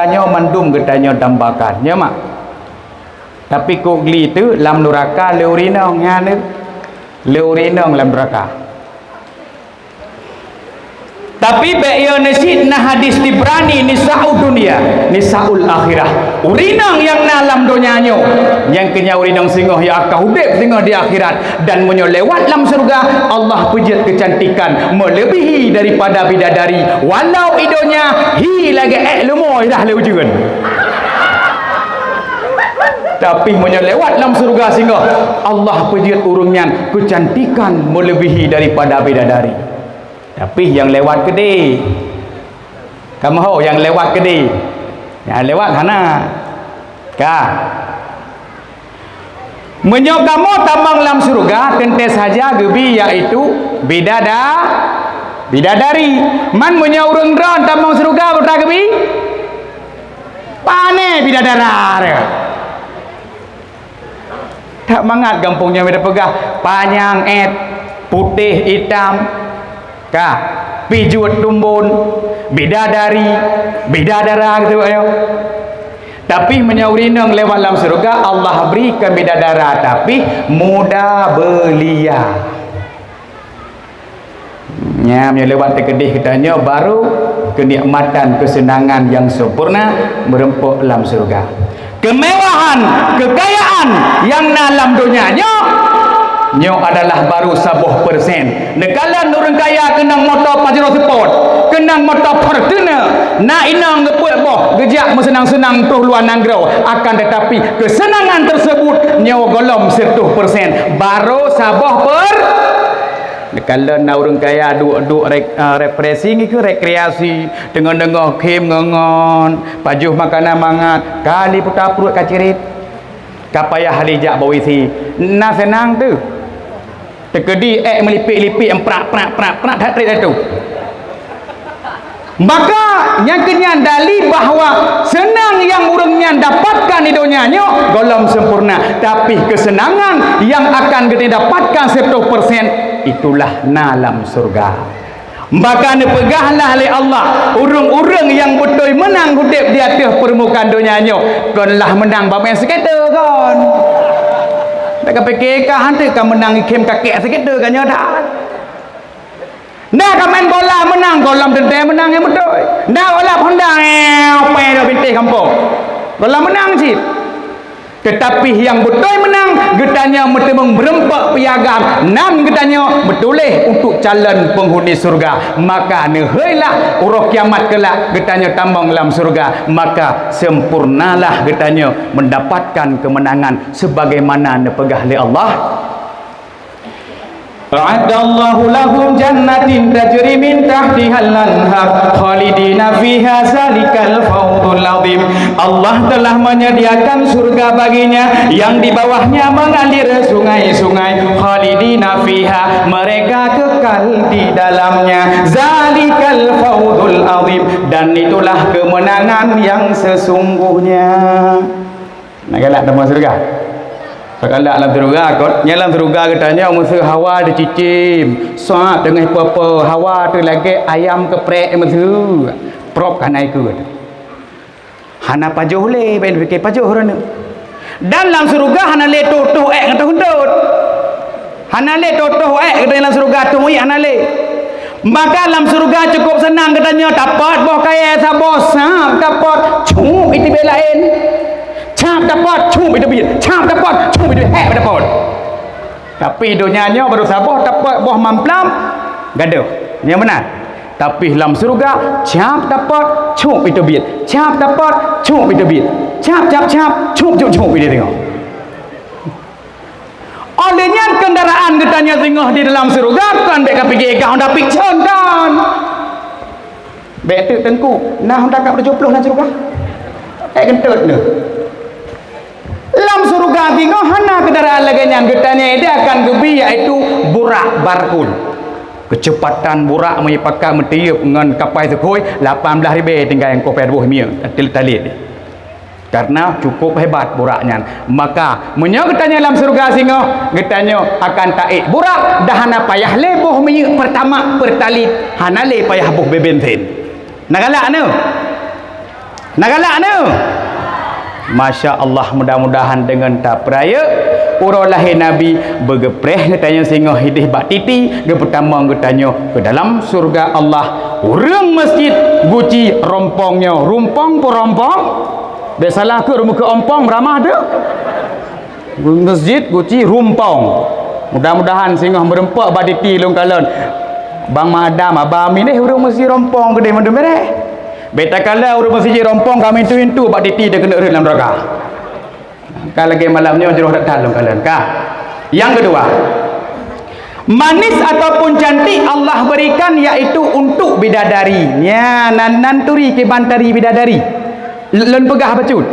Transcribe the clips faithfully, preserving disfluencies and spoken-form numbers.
Tanyoe mandum geutanyoe dambakan, nyo mak. Tapi kok gli teuk lam nuraka le ureueng inong nyan, le ureueng inong lam nuraka. Tapi bék yo neucit na hadis Tibrani, nisa'ud dunya, nisa'ul akhirah. Ureueng inong nyang na lam donya nyoe, nyang keu nyan ureueng inong singoh nyang akan udeb singoh di akhirat. Dan meunyoe lewat lam syeuruga, Allah peujeuet keucantikan meuleubèhi daripada bidadari. Walau i donya hi lagèe ék leumo i dah lé ujeuen. Tapi meunyoe lewat lam syeuruga singoh, Allah peujeuet ureueng nyan keucantikan meuleubèhi daripada bidadari. Tapi nyang lewat keudéh. Kamoe ho nyang lewat keudéh. Nyang lewat hana. Ka. Meunyoe kamoe tamong lam syeuruga, teuntèe saja geubi, yaitu bidada-, bidadari. Man meunyoe ureueng droe tamong syeuruga, peue geubi? Pané bidadara. That mangat gampông nyoe tapeugah, panyang ét, putéh itam, ka, pijuet tumbon, bidadari, bidadara gitu ayo. Tapi meunyoe ureueng inong lewat lam syeuruga, Allah bri keu bidadara, tapi muda belia. Nyan, meunyoe lewat teukeudéh geutanyoe, baru keunikmatan keuseunangan nyang sempurna meureumpok lam syeuruga. Keumewahan, keukayaan nyang na lam donya nyoe, nyoe adalah baru saboh persen. Neukalon ureueng kaya keunong moto Pajero Sport, keunong moto Fortuner, na inong geupeuet boh, geujak meuseunang-seunang troh luwa nanggroe. Akan tetapi, keuseunangan tersebut nyoe gohlom siratoh persen, baru saboh per-, Neukalon na ureueng kaya duek-duek rek-, eh, refreshing keu rekreasi, teungoh-teungoh game ngon-ngon, pajoh makanan mangat, ka lipeuta pruet ka cirit, ka payah lé jak bak WC. Na seunang teuh. Teukeudi ék meulipik-lipik, prak, prak, prak, prak, that trép that tu. Maka, nyang keu nyan dali bahwa seunang nyang ureueng nyan dapatkan di donya nyoe gohlom sempurna, tapi keuseunangan nyang akan geutanyoe dapatkan siratoh persen, itulah na lam syeuruga. Maka neupeugahlah lé Allah, ureueng-ureueng nyang beutôi meunang udeb di ateueh peurmukaan donya nyoe, kon lah meunang bak meu'en sikeudeu kon. Bèk kapike ka hanteuk ka meunang ikhém kakek sikeudeu ka nyoe that. Na ka main bola meunang, gohlom teuntèe meunang nyang beutôi. Na balap Honda, eh, pèng dua bintéh gampông. Gohlom meunang cit. Teutapi nyang beutôi meunang, geutanyoe meuteumeung meureumpok piagam, nan geutanyoe meutuléh untuk calon peunghuni syeuruga. Maka neuheuilah uroe kiamat keulak geutanyoe tamong lam syeuruga. Maka sempurnalah geutanyoe meundapatkan keumeunangan sebagaimana neupeugah lé Allah. A'addallahu lahum jannatin tajri min tahtihal anhar khalidina fiha zalikal fawzul azim. Allah telah menyediakan surga baginya yang di bawahnya mengalir sungai-sungai, khalidina fiha, mereka kekal di dalamnya, zalikal fawzul azim, dan itulah kemenangan yang sesungguhnya. Nak galak teuma syeuruga? Nak galak lam syeuruga kot. Nyan lam syeuruga geutanyoe meuseu hawa dicicém. Sat teungoh peue-peue, hawa teuh lagèe ayam keuprek meuseu. Prok hana ikot. Hana pajoh lé, bèk pike pajoh droeneuh. Dan lam syeuruga hana lé toh-toh ék ngon toh untôt. Hana lé toh-toh ék geutanyoe lam syeuruga, toh miet hana lé. Maka lam syeuruga cukup seunang geutanyoe tapot boh kayèe saboh, sab tapot, cup iteubiet laén. Sab tapot, cup iteubiet. Sab tapot, cup iteubiet. Hék tapot. Tapi donya nyoe baru saboh tapot boh mamplam, gadoh. Nyan meunan. Tapi lam syeuruga, sab tapot, cup iteubiet. Sab tapot, cup iteubiet. Sab, sab, sab, cup, cup, cup iteubiet. Oleh nyan, kendaraan geutanyoe singoh di dalam syeuruga kon bèk kapike ka Honda Vixion kon. Bèk teuk teungku, na Honda Cup tujoh ploh lam syeuruga. Ék geutot neuh. Lam syeuruga singoh hana kendaraan lagèe nyan, geutanyoe akan geubi, yaitu burak barkun. Keuceupatan burak meunyoe pakat meutiyeup ngon kapai seukhôi lapan blah ribèe tinggai nyang koh pèh boh mie, tali-tali. Karena cukup hebat burak nyan. Maka, meunyoe geutanyoe lam syeuruga singoh, geutanyoe akan taék burak, dah hana payah lé boh minyeuk Pertamax, Pertalite, hana lé payah boh bensin. Na galak nyoe? Na galak neu? Masya Allah, mudah-mudahan deungon tapeurayeuk uroe lahé Nabi, beugeupreh geutanyoe singoh idéh bak titi, geupeutamong geutanyoe keu dalam syeuruga Allah. Ureuëng masjid guci rompong nyoe, rumpong peu rompong? Bék salah keu rumoh keu ompong beuramah deuh. Masjid guci rumpong. Mudah-mudahan singoh meureumpok bak titi lôn kalon. Bang Madam, Abang Aminéh ureuëng masjid rompong keudéh mandum beureh. Bék takalon ureuëng masjid rompong ka mintu-mintu bak titi dan keuneuk rhot lam neraka. Ka lagée malam nyoe jroh that-that lôn kalon ka. Yang kedua, manis ataupun cantik Allah berikan yaitu untuk bidadari. Nya nan, nan turi kiban tari bidadari. Lôn peugah bacut.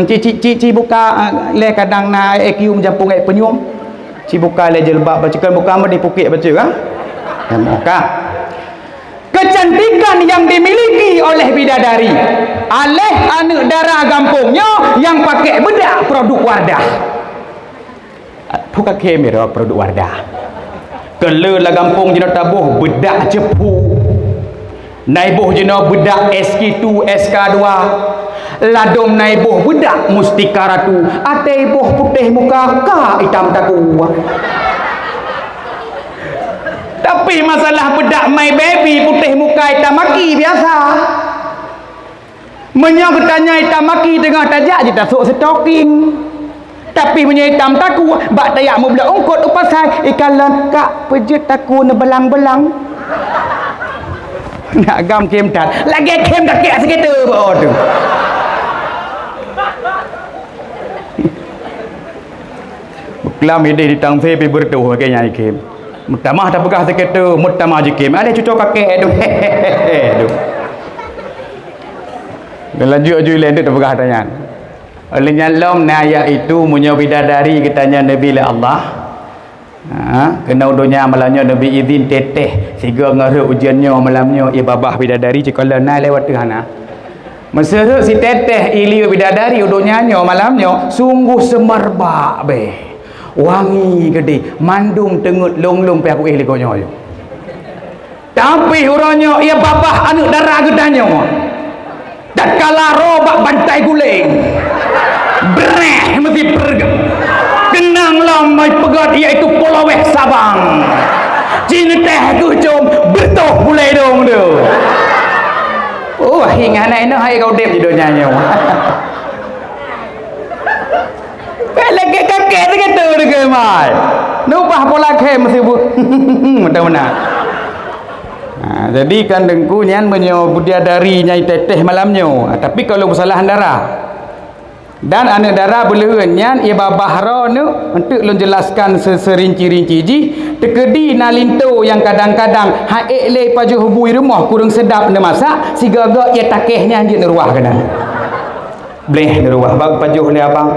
Ci, ci, ci, ci buka, ah, lé kadang na E Q meujapung ék peunyum. Ci buka lé jilbab bacut, kan buka meuh dipukek bacut, ha? Ya, muka. Kecantikan yang dimiliki oleh bidadari, aleh aneuk dara gampông nyoe nyang pakai bedak produk Wardah. Buka khem ira produk Wardah. Keu le lam gampông jinoe taboh bedak cepu. Na iboh jinoe bedak S K dua, S K dua. Ladôm na iboh bedak Mustika Ratu. Até iboh putéh muka ka itam takue. Tapi masalah bedak My Baby putéh muka itam aki biasa. Meunyoe geutanyoe itam aki teungoh tajak, jitasok sitoking. Tapi meunyoe itam takue, bak tajak meublok eungkot u pasai, ikalon ka peujeuet takue neubelang-belang. Nak gam khem that, lagée khem dakek sikita bak tu. Kelam idéh di tangse pi beureutoh lagée nyan khem. Meutamah tapeugah sikita, meutamah jikhem. Aleh cucoe kakek tu. Tu. Dan lanjut aju ilée ndeuk tapeugah tanyan. Oleh nyan lom na yaitu meunyoe bidadari geutanyoe neubi lé Allah. Ha, keunoe donya malam nyoe neubi izin teuteh sigoe ngon rhot ujeuen nyoe malam nyoe ie babah bidadari cikola na lewat teuh hana. Meuseuh rhot siteuteh ie lieu bidadari u donya nyoe malam nyoe sungguh seumerbak beh. Wangi keudeh mandum teungeut lông-lông pih aku éh lé gobnyoe. Tapi uroe nyoe ie babah aneuk dara geutanyoe. Tatkala roe bak bantai guleng, breh meusiper keunang lom peugöt yaitu Poloweh Sabang. Ci neuteh keuh com beutoh gulai dong tu. Oh, ingat aneuk hai kau udeb di donya nyoe. Lagée kakek teuka tu deungon mai. Nubah pola khem meusibu. Meunan-meunan. Ha, jadi kan Teungku nyan meunyoe bidadari nyang iteteh malam nyoe, ha, tapi kalau beusalah dara. Dan aneuk dara beuleuheun nyan ie babah roe neuk, eunteuk lôn jelaskan se-, seurinci-rinci jih, teukeudi na linto nyang kadang-kadang han ék lé pajoh bui rumoh kureueng seudap neumasak, sigoe-goe ie takeh nyan jeuet neuruwah keunan. Bleh neuruwah bak pajoh lé abang.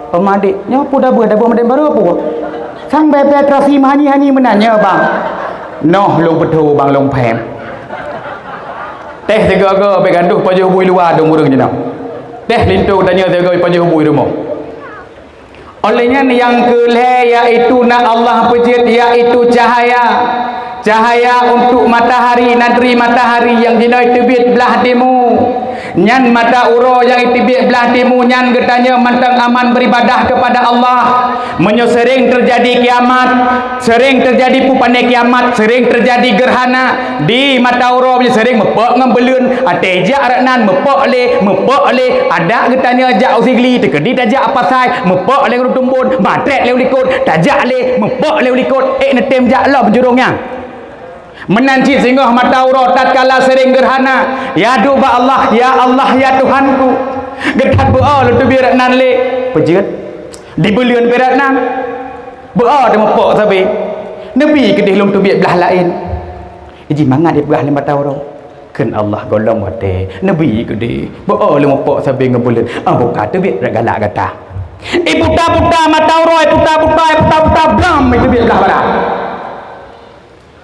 Peumadék, nyoe peue dabeuh, dabeuh madén barô peue? Sang bèe-bèe terasi meuhanyi-hanyi meunan nyoe, bang. Noh lôn peutho bang lôn phém. Teh sigoe-goe bèk gadoh pajoh bui luwa dong ureueng jinoe. Teh linto tanyoe sigoe pajoh bui rumoh. Óh lheueh nyan nyang keu lhèe yaitu na Allah peujeuet yaitu cahaya. Cahaya untuk matahari, nanggroe matahari nyang jinoe teubiet blah timu. Nyan mata uroe nyang teubiet blah timu nyan geutanyoe mantong aman beribadah kepada Allah. Meunyoe sering terjadi kiamat, sering terjadi pupane kiamat, sering terjadi gerhana di mata uroe, meunyoe sering meupok ngon buleuen, até jak rot nan meupok lé, meupok lé, adak geutanyoe jak u Sigli, teukeudi tajak pasai, meupok lé ngon tumbon, matrek lé u likot, tajak lé, meupok lé u likot, ék neutem jak lom jurong nyan. Meunan cit singoh mata uroe tatkala sering gerhana, ya duek bak Allah, "Ya Allah, ya Tuhanku, geutat beu-o lôn teubiet rot nan lé." Peujeuet. Di buleuen pih rot nan. Beu-o teumeupok sabe. Neubi keudeh lôn teubiet blah laén. Iji mangat ipeugah lé mata uroe. Kheun Allah gohlom watèe. Neubi keudeh. Beu-o lôn meupok sabe ngon buleuen. Ah, buka teubiet rot galak gata. Iputa-puta mata uroe, iputa-puta, iputa-puta, blam, iteubiet blah barat.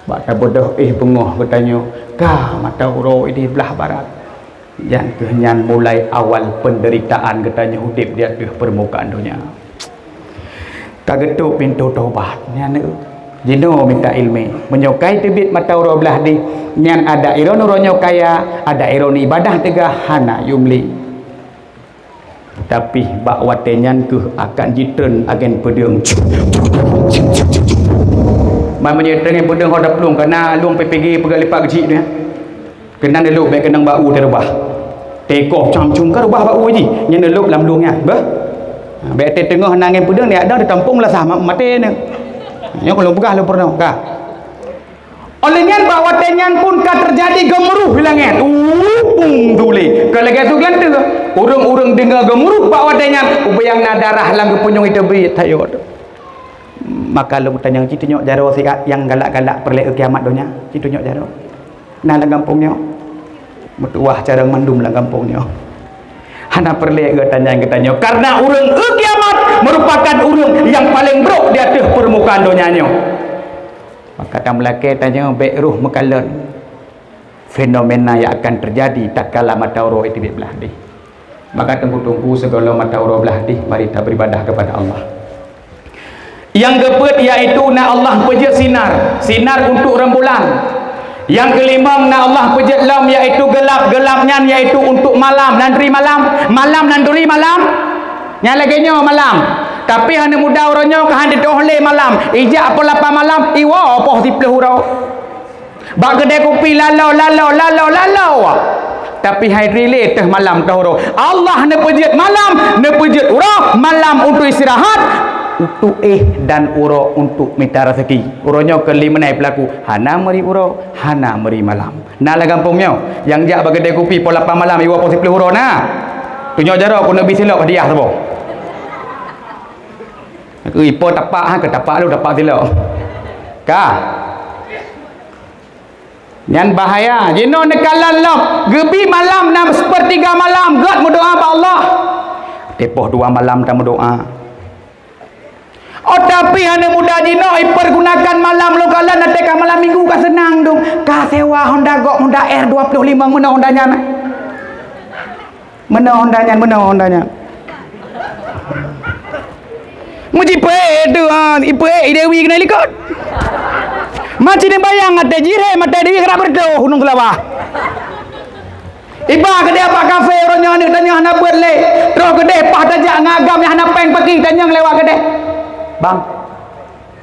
Bak tabeudôh éh beungoh geutanyoe, ka mata uroe idéh blah barat. Nyan keuh nyan mulai awal peunderitaan geutanyoe udeb di ateueh peurmukaan donya. Ka geutôp pintoe tobat nyan, Jinoe mita iéleumé. Meunyoe ka teubiet mata uroe blah deh, nyan adak droeneuh uroe nyoe kaya, adak droeneuh ibadah teuga hana yum lé. Tapi bak watée nyan kheueh akan jitreun angén peudeueng. Ban meunyoe treun angén peudeueng ho taplueng, kana lueng P P G peugah lipat geuchik nyan. Keunan neulôb bék keunong bak u teurubah. Tekoh cam-cum ka rubah bak u jih, nyan neulôb lam lueng nyan. Beuh. Bék teungoh na angén peudeueng, nyan dang teutampong lasah ma-, maté nyan. Nyoe ka lôn peugah lôn peurunoe ka. Óh lheueh nyan bak watée nyan pun ka teujadi geumuruh di langét. Upung tu lé. Ka lagée su geulanteue. Ureuëng-ureuëng deungoe geumuruh bak watée nyan, ubé nyang na darah lam geupeunyong iteubiet tayot. Maka lôn tanyong, ci tunyok jaroe siat nyang galak-galak peureulée kiamat donya, ci tunyok jaroe. Na lam gampông nyoe. Meutuwah carông mandum lam gampông nyoe. Hana peureulée geutanyoe geutanyoe, karena ureuëng kiamat merupakan ureuëng nyang paleng brok di ateueh peurmukaan donya nyoe. Maka tameulakée tanyoe bék roh meukalon fenomena nyang akan teujadi tatkala mata uroe teubiet blah deh. Maka teungku-teungku, sigohlom mata uroe blah deh, mari taberibadah kepada Allah. Nyang keupeuet yaitu na Allah peujeuet sinar, sinar untuk rembulan. Nyang keulimong na Allah peujeuet lom yaitu geulab, geulab nyan yaitu untuk malam, nanduri malam, malam nanduri malam. Nyang lagée nyoe malam. Tapi hana muda uroe nyoe ka hana teutoh lé malam. Ijak pukon lapan malam, iwoe poh siplôh uroe. Bak keudée kupi lalo, lalo, lalo, lalo. Tapi hai rilée teuh malam teuh uroe. Allah neupeujeuet malam, neupeujeuet uroe, malam untuk istirahat, untuk éh dan uroe untuk mita rezeki. Uroe nyoe keulimeunai peulaku, hana meuri uroe, hana meuri malam. Na lam gampông nyoe, nyang jak bak keudée kupi pukon lapan malam, iwoe pukon siplôh uroe na. Tunyok jaroe, keuneuk bi silop hadiah saboh. Ipo tapak ha, keu tapak lu, tapak silop. Ka. Nyan bahaya. Jinoe neukalon lom. Geubi malam na sepertiga malam, gét meudoa bak Allah. Tepoh dua malam tameudoa. Oh, tapi hana muda jinoe ipergunakan malam lôn kalon, até ka malam minggu ka seunang dong. Ka sewa Honda Gok, Honda R dua puluh lima, meunoe Honda nyan. Meunoe Honda nyan, meunoe Honda nyan. Meujipeue tu, ha, ipeue i Dewi keunoe likot. Macam ni bayang até jireh, mata Dewi kerap berdoh Gunong Seulawah. Iba keudeh bak kafe uroe nyoe aneuk tanyoe hana beuet lé. Troh keudeh paih tajak ngon agam nyang hana péng paki tanyong lewat keudeh. Bang,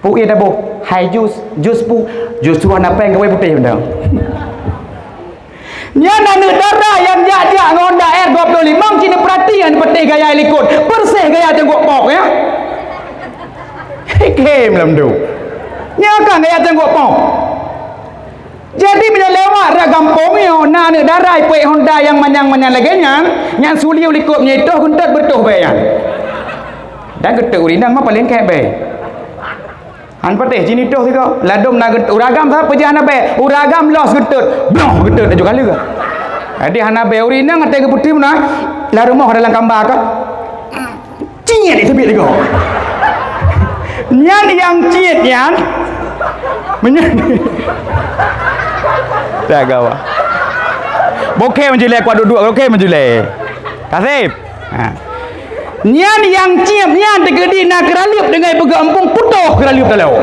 pu ie taboh, hai jus, jus pu, justru hana péng kawai putéh benda. Nyan aneuk dara nyang jak-jak ngon Honda R dua puluh lima, cit neupeurati nyan peutéh gaya likot, persis gaya teunggok pok, ya. Ikem lam tu. Nyan kan gaya teunggok pok. Jadi, bila lewat rot gampông nyoe, na aneuk dara ipeuék Honda nyang manyang-manyang lagée nyan, nyan suliu likot nyoe itoh geuntot beutoh bée nyan. Dan geuntot ureueng inong mah paleng khék bée. Han patéh, jinoe itoh sigoe. Ladôm na geuntot, ureueng agam sapeue jih hana bée. Ureueng agam los geuntot. Bloh geuntot laju ka lheueh. Jadi hana bée ureueng inong até geupeuteue meunan. Lam rumoh dalam kamba ka. Ciet teubiet lego. Nyan nyang ciet nyan. Meunyan. Tak gawa. Bokeh meujulai kuat duek-duek, bokeh meujulai. Kaseb. Ha. Nyan nyang ciet nyan teukeudi na keuraleueb deungon peugah empung putoh keuraleueb taloe.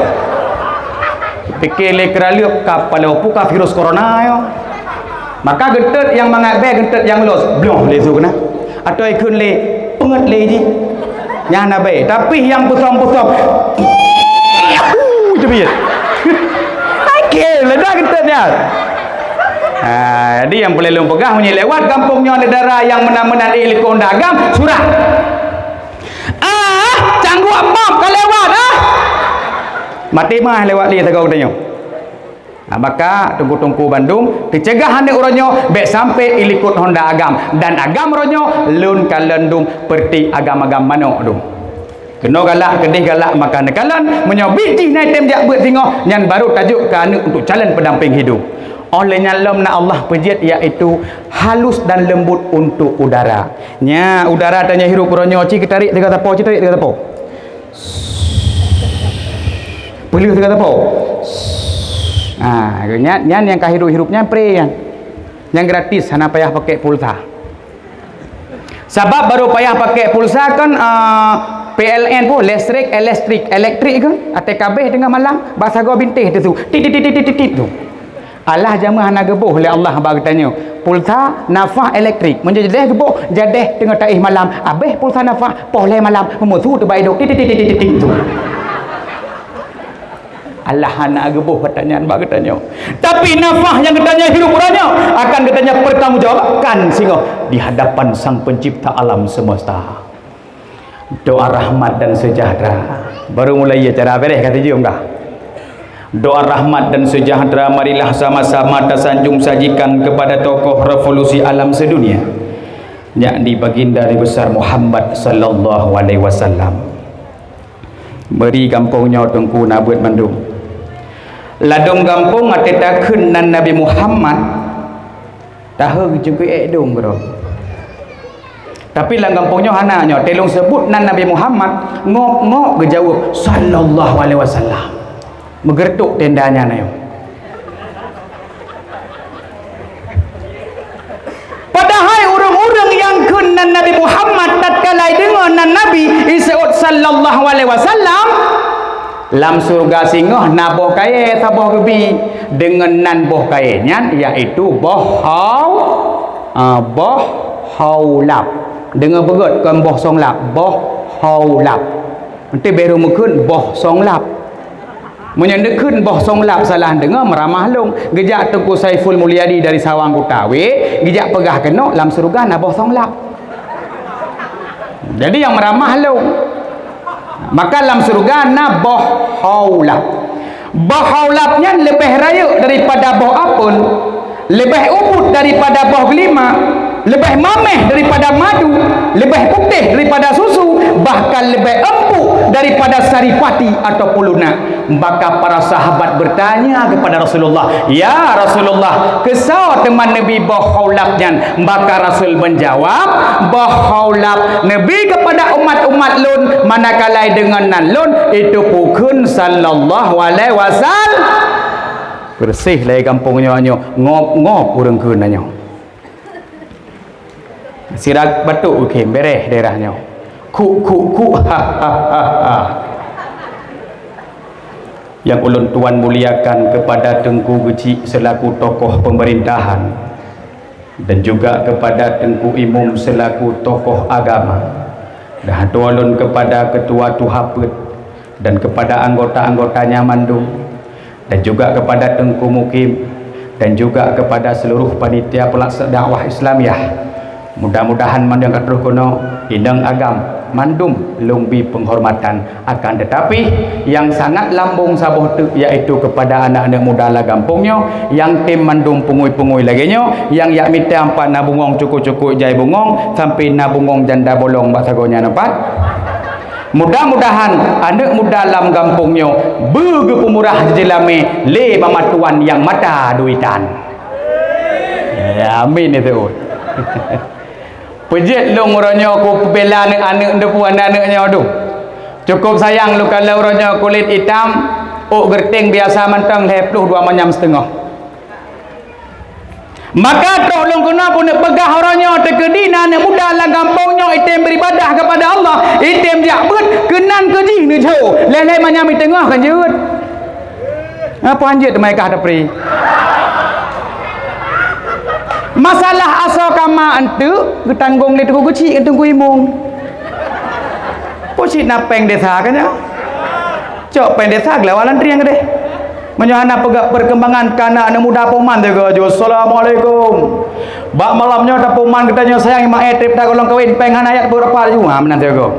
Pike lé keuraleueb ka paloe puka virus corona nyoe. Maka geuntot nyang mangat bée, geuntot nyang los, bloh lé su keunan. Atau ikheun lé, peunget lé jih. Nyang hana bée, tapi nyang peusam-peusam. Itu biet. Oke, ledak geuntot nyan. Ha, jadi nyang peureulée lôn peugah, meunyoe lewat gampông nyoe aneuk dara nyang meunan-meunan di likot Honda agam, surat. Ah, cangguek pap ka lewat, ah. Maté mah lewat lé sagoe geutanyoe. Nah, maka teungku-teungku bandum, teuceugah aneuk uroe nyoe bék sampoe ilikot honda agam, dan agam uroe nyoe lôn kalon dum peureuti agam-agam manok dum. Keunoe galak, keudeh galak, maka neukalon, meunyoe biet jih na item jak beuet singoh, nyan baru tajok keu aneuk untuk calon pendamping hidup. Óh lheueh nyan lom na Allah peujeuet, yaitu halus dan lembut untuk udara. Nya, udara tanyoe hirup uroe nyoe, ci geutarék teuka sapo, ci tarék teuka sapo. Peuleueh teuka sapo. Ha, nyan, nyan nyang ka hirup-hirup nyan pre nyan. Nyan gratis, hana payah pakai pulsa. Sabab baru payah pakai pulsa kan, ah, P L N pun listrik, elektrik, elektrik ke? Até kabeh teungoh malam, bak sagoe bintéh teusu. Tit, tit, tit, tit, tit, tit tu. Alah jameun hana geuboh lé Allah bak geutanyoe. Pulsa, nafah, elektrik. Meunyoe jadeh geuboh, jadeh teungoh taéh malam. Abéh pulsa nafah, poh lhée malam, meumusu teuh bak idong. Tit, tit, tit, tit, tit, tit tu. Alah hana geuboh geutanyoe bak geutanyoe. Tapi nafah nyang geutanyoe hirup uroe nyoe akan geutanyoe pertanggungjawabkan singoh di hadapan Sang Pencipta alam semesta. Doa rahmat dan sejahtera. Baru mulai ya cara beres kata jom dah. Doa rahmat dan sejahtera marilah sama-sama tasanjung sajikan kepada tokoh revolusi alam sedunia, yakni Baginda Nabi Besar Muhammad sallallahu alaihi wasallam. Beri gampông nyoe Teungku na buet mandum. Ladôm gampông até takheun nan Nabi Muhammad, tahe geucungkui ék dong keudroe. Tapi lam gampông nyoe hana nyoe, teuh lôn seubut nan Nabi Muhammad, ngop-ngop geujaweueb, "Sallallahu alaihi wasallam." Meugeureutok tenda nyan ayo. Padahai ureuëng-ureuëng nyang kheun nan Nabi Muhammad tatkala deungoe nan Nabi iseuôt sallallahu alaihi wasallam, lam syeuruga singoh na boh kayée saboh geubi, deungon nan boh kayée nyan yaitu boh hau, ah, boh haulab. Deungoe beugét kon boh songlab, boh haulab. Nanti baru meukheun boh songlab. Meunyoe neukheun boh songlab salah deungoe meuramah lôn, geujak Teungku Saiful Mulyadi dari Sawang Kuta wék, geujak peugah keunoe lam syeuruga na boh songlab. Jadi nyang meuramah lôn. Maka lam syeuruga na boh haulab. Boh haulab nyan leubeh rayeuk daripada boh apel. Leubeh ubit daripada boh geulima, leubeh mameh daripada madu, leubeh putéh daripada susu, bahkan leubeh empuk daripada saripati ataupun lunak. Maka para sahabat bertanya kepada Rasulullah, "Ya Rasulullah, keusoe teuma Nabi boh haulab nyan?" Maka Rasul menjawab, "Boh haulab Nabi kepada umat-umat lôn, manakala deungon nan lôn, itu pukheun sallallahu alaihi wasallam." Beureuséh lé gampông nyoe nyoe, ngop-ngop ureuëng kheun nyoe. Sira batuk ukem, bereh daerah nyoe. Kuk, kuk, kuk, ha, ha, ha, ha. Yang ulôn tuan muliakan kepada Teungku Geuchik selaku tokoh pemerintahan, dan juga kepada Teungku Imum selaku tokoh agama, dan hatoe lôn kepada Ketua Tuha Peuet dan kepada anggota-anggotanya mandum, dan juga kepada Teungku Mukim, dan juga kepada seluruh panitia pelaksana dakwah Islamiyah. Mudah-mudahan mandum ka troh keunoe, inong agam, mandum lôn bi penghormatan. Akan tetapi, nyang sangat lambong saboh teuk, yaitu kepada aneuk-aneuk muda lam gampông nyoe, nyang tem mandum pungui-pungui lagée nyoe, nyang jak mita pat na bungong cukup-cukup jai bungong, sampai na bungong janda bolong bak sagoe nyan pat. Mudah-mudahan aneuk muda lam gampông nyoe beugeupeumurah jeulamé lé mama tuan nyang mata duitan. Ya, amin itu. Peujeuet lôn uroe nyoe kupeubela aneuk-aneuk deupeu aneuk nyoe duh. Cukup sayang lôn kalon uroe nyoe kulét itam, ôk geureuteng biasa mantong lhée ploh dua manyam siteungoh. Maka troh lôn keunoe keuneuk peugah uroe nyoe teukeudi na aneuk muda lam gampông nyoe item beribadah kepada Allah, item jak beuet keunan keu jih neujok lhée-lhée manyam iteungoh kan jeuet. Apa hanjeuet teumaikah tapri? Masalah asoe kama enteuk geutanggong lé Teungku Geuchik ngon Teungku Imum. Peue cit na péng desa kan nyoe? Cok péng desa geulawa lam trieng keudeh. Meunyoe hana peugah perkembangan kana aneuk muda poman teuga ju, "Assalamualaikum." Bak malam nyoe tapoman geutanyoe sayang imak eh trép ta golong kawin péng hana ayat beurapa ju. Ha meunan teuga.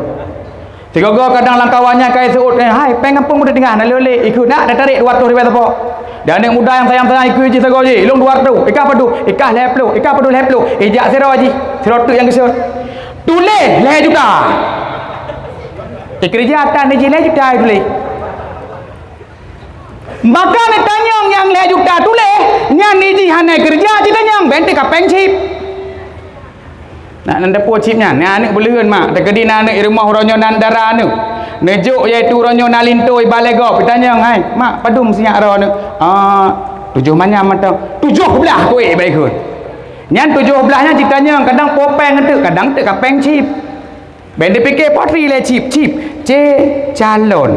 Sigoe-goe kadang lam kawan nyan ka iseuôt, eh, "Hai, péng gampông muda tinggai na lé-lé." Ikheun nak tatarék dua ratus ribèe teupok. Dan aneuk muda nyang sayang-sayang ikheun jih sagoe jih, "Lôn dua ratus, ikah padub?" "Ikah lhée ploh." "Ikah padub lhée ploh?" Ijak sidroe jih, sidroe teuk nyang geuseuôt. "Tuléh lhée juta." Ikeureuja tan jih lhée juta ituléh. Maka neutanyong nyang lhée juta tuléh, nyan jih hana keureuja jitanyong, ben teuka péng cit. Nak nan teupeu cit nyan, nyan aneuk beuleuen mak, teukeudi na aneuk i rumoh uroe nyoe nan dara aneuk. Neujok yaitu uroe nyoe na linto iba lé gob, itanyong, "Hai, mak, padum sinyak droe aneuk?" "Ah, tujoh manyam mantong." "Tujoh blaih kuék bak ikheun." Nyan tujoh blaih nyan jitanyong, kadang po péng teuk, kadang teuka péng cit. Ben dipike potri lé cit-cit. C calon,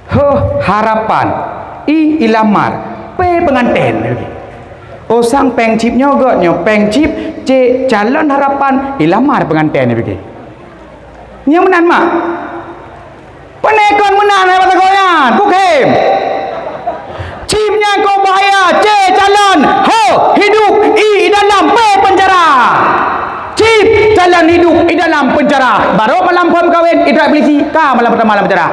H harapan, I ilamar, P penganten. Osang péng chip nyoe göt nyoe, péng chip, C calon, harapan, ilamar penganten. Nyoe meunan mak. Pane kon meunan hai bak sagoe nyan, bukém. Chip nyan kok bahaya, C calon, H hidup, I dalam, P penjara. Chip calon hidup, I dalam penjara. Baru malam phon meukawen, idrak polisi, ka malam pertama lam penjara.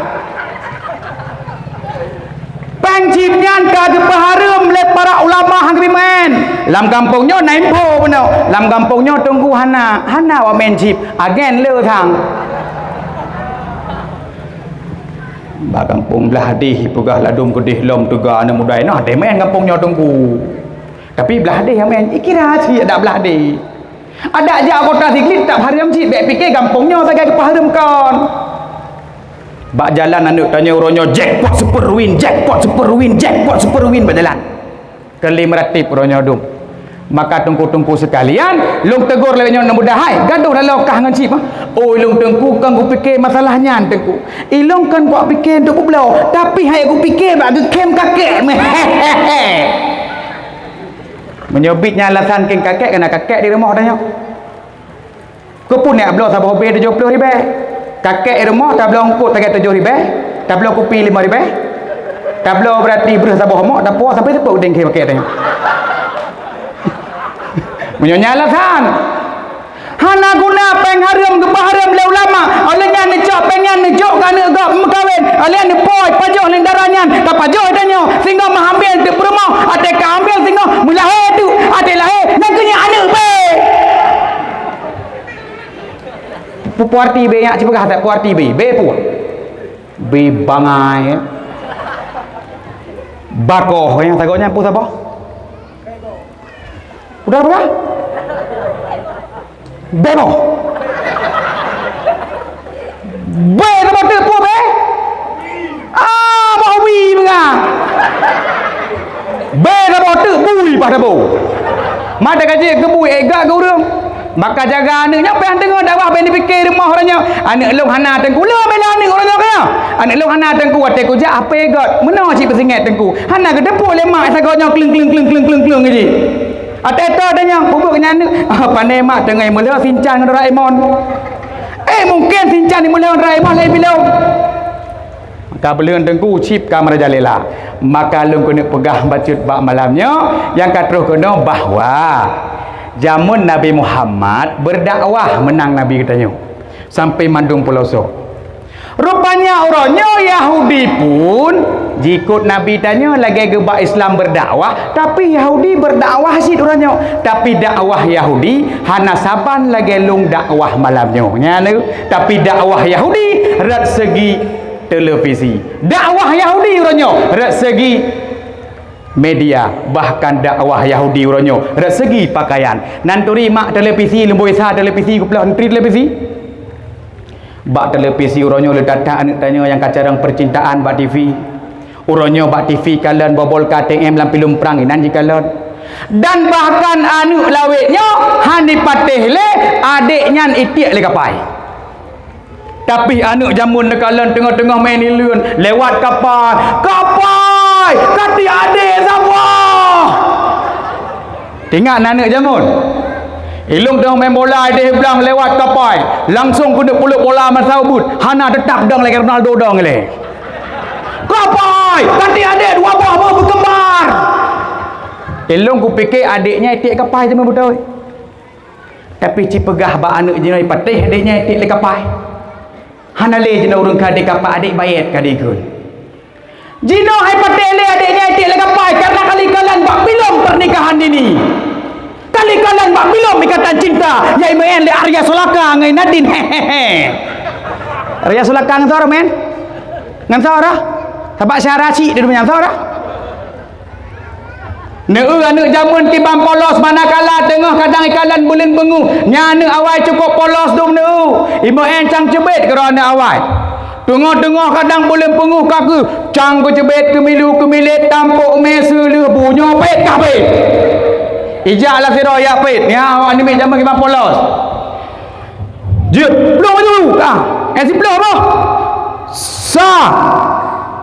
Péng chip nyan ka geupeuhareuem lé para ulama han geubri meu'en. Lam gampông nyoe na info bunoe. Lam gampông nyoe teungku hana, hana awak meu'en chip. Agen le sang. Bak gampông Blahdeh peugah ladôm keudeh lom teuga aneuk muda inong, adak meu'en gampông nyoe teungku. Tapi Blahdeh nyang meu'en, ikira cit adak Blahdeh. Adak jak kota Sigli teutap hareuem cit, bèk pike gampông nyoe sagai geupeuhareuem kon. Bak jalan aneuk tanyoe uroe nyoe jackpot super win, jackpot super win, jackpot super win bak jalan. Keu lhèe meuratéb uroe nyoe dum. Maka teungku-teungku sekalian, lôn teugor lé nyoe aneuk muda hai, gadoh laloe kah ngon chip. Oh, ilôn teungku kon kupike masalah nyan teungku. Ilôn kon kupiké untuk peubloe, tapi hai kupike bak geukhém kakek meuhehe. Meunyoe biet nyan alasan khém kakek, kana kakek di rumoh tanyoe. Keupeue neubloe saboh B tujoh ploh ribèe? Kakek di rumoh tabloe eungkôt sagai tujoh ribèe, tabloe kupi limong ribèe, tabloe beurati breuh saboh mok, tapuwoe sampoe teupeu udeng khém kakek tanyoe. Meunyoe nyan alasan, hana guna péng hareuem geupeuhareuem lé ulama, óh lheueh nyan neucok péng nyan neujok keu aneuk gob meukawen, óh lheueh nyan neupoh pajoh lé dara nyan, tapajoh tanyoe, singoh meuhamil teuk peurumoh, até ka hamil singoh meulahé teuk, até lahé, nyan keuh nyan aneuk bé. Peue arti bé nyak sipeugah that, peue arti bé? Bé peue? Bé bangai. Bakoh nyang sagoe nyan peue saboh? Udah, udah. Bemo. Bé saboh teuk peue bé? Ah, boh wi meunga. Bé saboh teuk bui paih saboh. Mata kajik keu bui, eh, gak keu ureueng. Maka jaga aneuk nyoe, payah deungoe dakwah, bèk neupiké rumoh uroe nyoe. Aneuk lôn hana teungku, lôn bela aneuk uroe nyoe keunoe. Aneuk lôn hana teungku, watèe kujak hapé göt. Meunoe cit peusingét teungku. Hana geuteupeue lé mak sagoe nyoe kleueng, kleueng, kleueng, kleueng, kleueng, kleueng, kleueng, ji. Até toh tanyong, peubuet keu nyan aneuk, ah, pane mak teungoh meulhö sinchan ngon Doraemon. Eh, mungken sinchan meulhö Doraemon laén bilong. Maka buleuen teungku chip ka merajalela. Maka lôn keuneuk peugah bacut bak malam nyoe, nyang ka troh keunoe bahwa jameun Nabi Muhammad berdakwah meunan Nabi geutanyoe. Sampai mandum pulo soe. Rupanya uroe nyoe Yahudi pun jikot Nabi tanyoe lagèe geuba Islam berdakwah, tapi Yahudi berdakwah cit uroe nyoe. Tapi dakwah Yahudi hana saban lagèe lôn dakwah malam nyoe. Nyan lé, tapi dakwah Yahudi rot segi televisi. Dakwah Yahudi uroe nyoe rot segi media, bahkan dakwah Yahudi uroe nyoe rot segi pakaian. Nan turi mak televisi, leumboi sa televisi, kuploh neuturi televisi. Bak televisi uroe nyoe le that-that aneuk tanyoe nyang ka carông percintaan bak TV. Uroe nyoe bak TV kalon bobol K T M lam filem prang inan jikalon. Dan bahkan aneuk lawét nyoe han jipatéh lé adék nyan itiek lé kapai. Tapi aneuk jameun neukalon teungoh-teungoh main ileuen lewat kapai. Kapai! Kati adék saboh! Ingat na aneuk jameun. Ilôn teungoh main bola idéh blang lewat kapai. Langsung keuneuk puluk bola masa ubit. Hana teutap dong lagèe Ronaldo dong ilèe. Kapai! Kati adék dua boh boh beukembar! Ilôn kupiké adék nyan itiek kapai teuma beutôi. Tapi cipeugah bak aneuk jinoe patéh adék nyan itiek lé kapai. Hana lé jinoe ureueng ka adék kapai, adék baiet ka dikheun. Jinoe hai patéh lé adék nyan itiek lé kapai karena kali kalon bak filem pernikahan dini. Kali kalon bak filem Ikatan Cinta nyang imeu'en lé Arya Sulaka ngon Nadine. Hehehe. Arya Sulaka ngon soe meu'en? Ngon soe? Sabab syara cit di dunia soe? Neueu aneuk jameun kiban polos manakala teungoh kadang ikalon buleuen beungoh. Nyan aneuk awai cukôp polos dum neueu. Imeu'en cang ceubet keudroe aneuk awai. Teungoh-teungoh kadang buleuen beungoh ka keuh cang keuceubet keumilu keumilet tampok mé seuleuh bu nyoe pet kah pet. Ijak lam sidroe yak pet. Nyan awak aneuk miet jameun kiban polos. Jeuet, ploh baju. Ah, eh, siploh boh. Sa,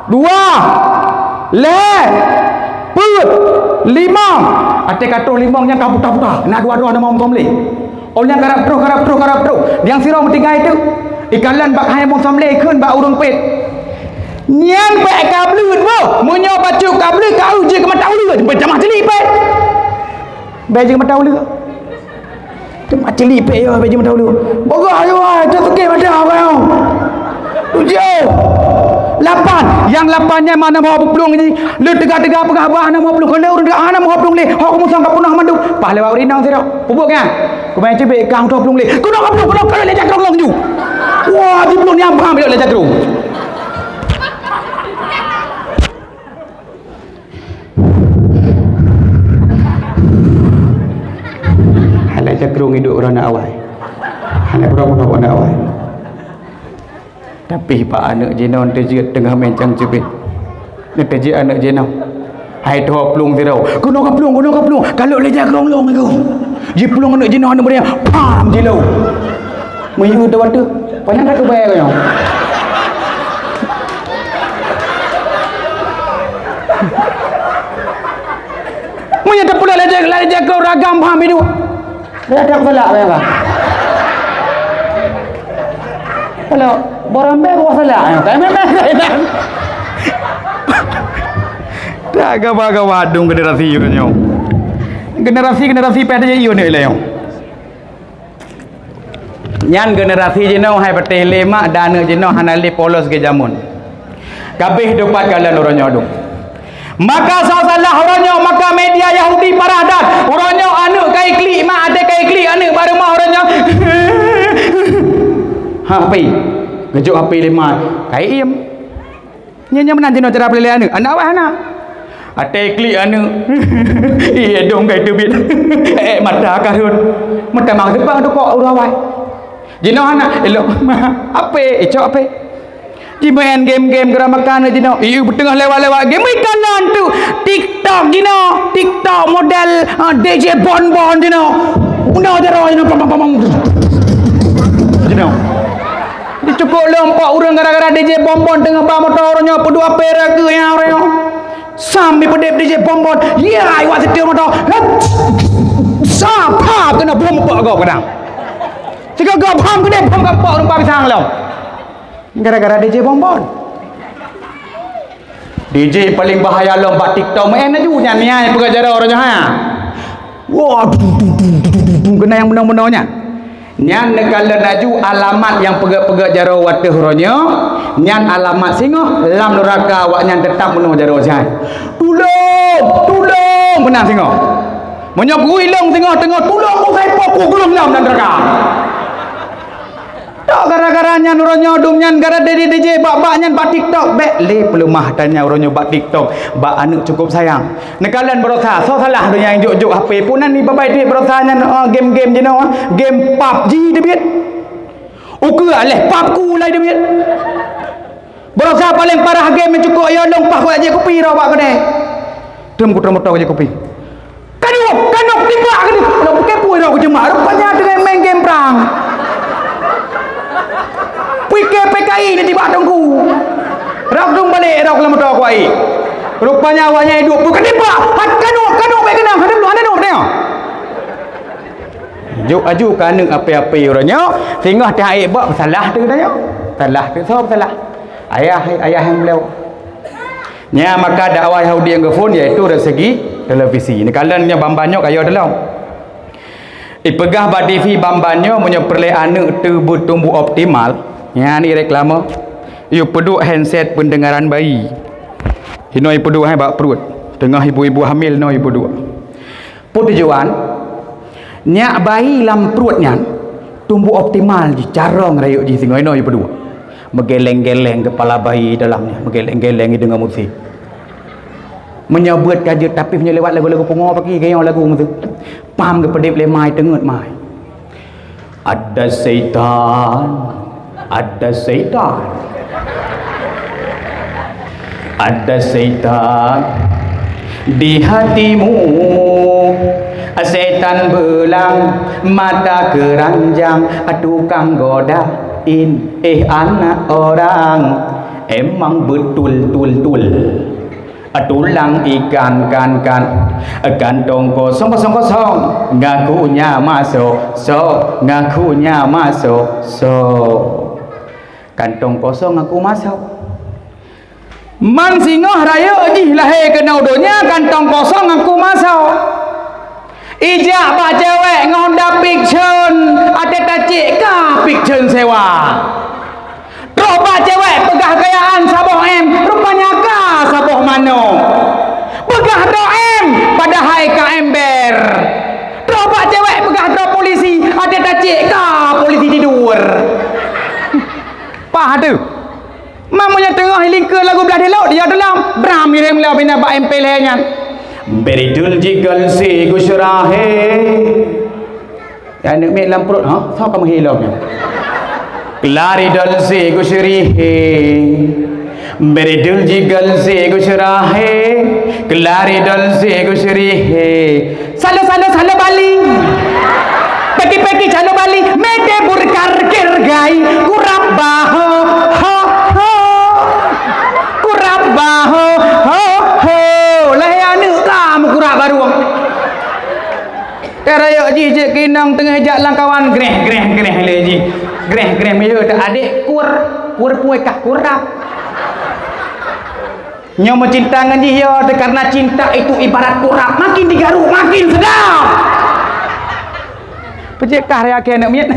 dua, lhèe, peuet, limong. Até ka troh limong nyan ka puta-puta. Na dua droe nama meusom lé. Oh, nyan karab troh, karab troh, karab troh. Nyang sidroe meutinggai teuk. Ikalon bak hai meusom lé kheun bak ureueng pét. Nyan bèk ka bleuet boh. Meunyoe bacut ka bleuet, ka eu jih keu mata uleue. Beutamah cili pét. Bèk jih keu mata uleue. Teuma cili pét yo, bèk jih mata uleue. Bogoh ayo ai, teukeukeh mata awai. Tujoh. Lapan. Nyang lapan nyan mana meuho peuplueng jih. Le teuga-teuga peugah bah hana meuho plueng. Keu lé ureueng teuga hana meuho plueng lé. Ho keumeusom ka peunoh mandum. Paih lewat ureueng inong sidroe. Peubuet nyan. Keumain cubit kang tho plueng lé. Keunoe ka plueng, keunoe ka lhèe jak krueng lôn ju. Wah, jiplueng nyang bang lhèe jak krueng. Hana cakrueng iduek droeneuh awai. Hana pura-pura droeneuh awai. Tapi bak aneuk jinoe teujeuet teungoh meucang cubit. Neuteujiek aneuk jinoe. Hai tho plueng sidroe. Keunoe ka plueng, keunoe ka plueng. Ka lheueh lé jak krueng lôn nyoe. Jiplueng aneuk jinoe aneuk beureueng. Pam jilô. Meunyoe teuh watèe, panyang ka keubai keuh nyoe. Meunyoe teupeulak lé jak, lé jak keu ragam paham hidup. Dak salak weh, Bang. Kalau barang bèk, wah salak. Tapi memang tak gaba-gaba dong generasi ureueng nyoe. Generasi-generasi pih ada je ieu ni lah nyoe. Nyan generasi jinoe hai patéh lé mak dan aneuk jinoe hana lé polos geujameun. Kabéh dupat kalon uroe nyoe dum. Maka soe salah uroe nyoe, maka media Yahudi parah that. Uroe nyoe aneuk ka iklik mak, até ka iklik aneuk bak rumoh uroe nyoe. Ha, P. Geujok P lé mak. Ka iem. Nyan, nyan meunan jinoe cara peulilée aneuk. Aneuk awai hana. Até klik aneuk. Ié dong kai teubiet. Eh, mata karhot. Mata mang seupang tu kok ureueng awai. Jinoe hana. Elok. Ape? Icok ape? Jimain game-game geura makan jinoe. Ié beuteungoh lewat-lewat game. Ikan nan tu. TikTok jinoe. TikTok model, ah, D J Bon Bon jinoe. Bunoe jaroe jinoe. Pam, pam, pam, pam. Jinoe. Dicukok lom pok ureueng gara-gara D J Bon Bon teungoh ba moto uroe nyoe peuduek ape ragu nyang uroe nyoe. Sambi peudeb D J Bon Bon. Ya, iwak setir moto. Hep. Sa, pap, kena bom pok gob kadang. Sigoe gob ham gede bom ka pok ureueng ba pisang lom. Gara-gara D J Bon Bon. D J paling bahaya lom bak TikTok, main laju nyan, nyan peugah jaroe uroe nyoe ha. Wah, dung, dung, dung, kena nyang meunoe-meunoe nyan. Nyan neukalon laju alamat nyang peugah-peugah jaroe watèe uroe nyoe, nyan alamat singoh lam nuraka awaknyan teutap meunoe jaroe nyan. Tulông! Tulông! Meunan singoh. Meunyoe kuilông singoh teungoh tulông, usai po kuglông lam nuraka. Tok gara-gara nyan uroe nyoe dum nyan gara D J D J bak-bak nyan bak TikTok. Bèk lé peuleumah tanyoe uroe nyoe bak TikTok. Bak aneuk cukup sayang. Neukalon baroesa, soe salah donya nyang jok-jok H P. Peue nan ibabai duit baroesa nyan, eh, game-game jinoe, game pub G teubiet. Ukeue aléh pub ku lai teubiet. Baroesa paléng parah game nyang cukup yo lông pah kujak jép kupi rot bak keudè. Tem kutrok moto kujak jép kupi. Kanok, kanok tibak keunoe. Kanok bukan pui rot kujak mak. Rupanya teungoh main game prang. Pike P K I ni tibak teungku. Rot dong balek rot lam moto kuai. Rupanya awaknyan iduek pun ketimpa. Hat kanok, kanok baik kenang. Hadap lu, hadap lu, tengok. Juk aju ka aneuk api-api uroe nyoe, singoh teuh aek bak peusalah teuh geutanyoe. Salah teuh soe peusalah? Ayah, ayah nyang beliau. Nya maka dakwah Yahudi nyang geuphon yaitu dari segi televisi. Neukalon nyoe bamba nyoe ka yo dalam. Ipeugah bak T V bamba nyoe meunyoe peureulèe aneuk teuh beutumbuh optimal, nyan ni reklame. Yue peuduek handset pendengaran bayi. Inoe ipeuduek hai bak pruet. Teungoh ibu-ibu hamil inoe ipeuduek. Peue tujuan? Nyak bayi lam pruet nyan tumbuh optimal jih, carông rayeuk jih singoh inoe ipeuduek. Meugeleng-geleng keupala bayi dalam nyan, meugeleng-geleng ideungoe musik. Meunyoe beuet ka jeuet, tapi meunyoe lewat lagu-lagu pungo paki, geuyo lagu musik. Pam geupeudeb lé mai, teungeut mai. Ada syaitan, ada syaitan. Ada syaitan di hatimu. Syaitan beulang mata keranjang, tukang godain, eh, anak orang. Emang betul-tul-tul. Tulang ikan kan-kan. Kantong kosong, kosong, kosong. Ngakunya masuk, sok. Ngakunya masuk, sok. Kantong kosong ngaku masuk. Man singoh rayeuk jih lahé keunoe donya, kantong kosong ngaku masuk. Ijak bak cewek ngon dapik cen, até tacik ka pik cen sewa. Troh bak cewek peugah kayaan saboh em, rupanya ka saboh manok. Peugah droe em, padahai ka ember. Troh bak cewek peugah droe polisi, até tacik ka polisi tidur. Pah tu. Mam meunyoe teungoh ilingkeue lagu blah dilok, dia teulam. Bram miréng lom bina bak M P lhèe nyan. Beridul jigal si gusyrahe. Ya, aneuk miet lam pruet, ha? Soe ka meuhilom nyan? Klaridul si gusyrihe. Beridul jigal si gusyrahe. Klaridul si gusyrihe. Salo-salo salo Bali. Peki-peki salo Bali. Mete burkar kirgai. Kurab baho. Ho, ho. Kurab baho. Ho, ho. Lahé aneuk ka meukurab barueng. Tarayeuk jih cek kinong teungoh jak langkawan. Greh, greh, greh lé jih. Greh, greh, miyeu tak adek kur. Kur puai kah kurab. Nyoe meucinta ngon jih, ya, karena cinta itu ibarat kurab, makin digaruk, makin sedap. Peujeuet kah raya keu aneuk miet?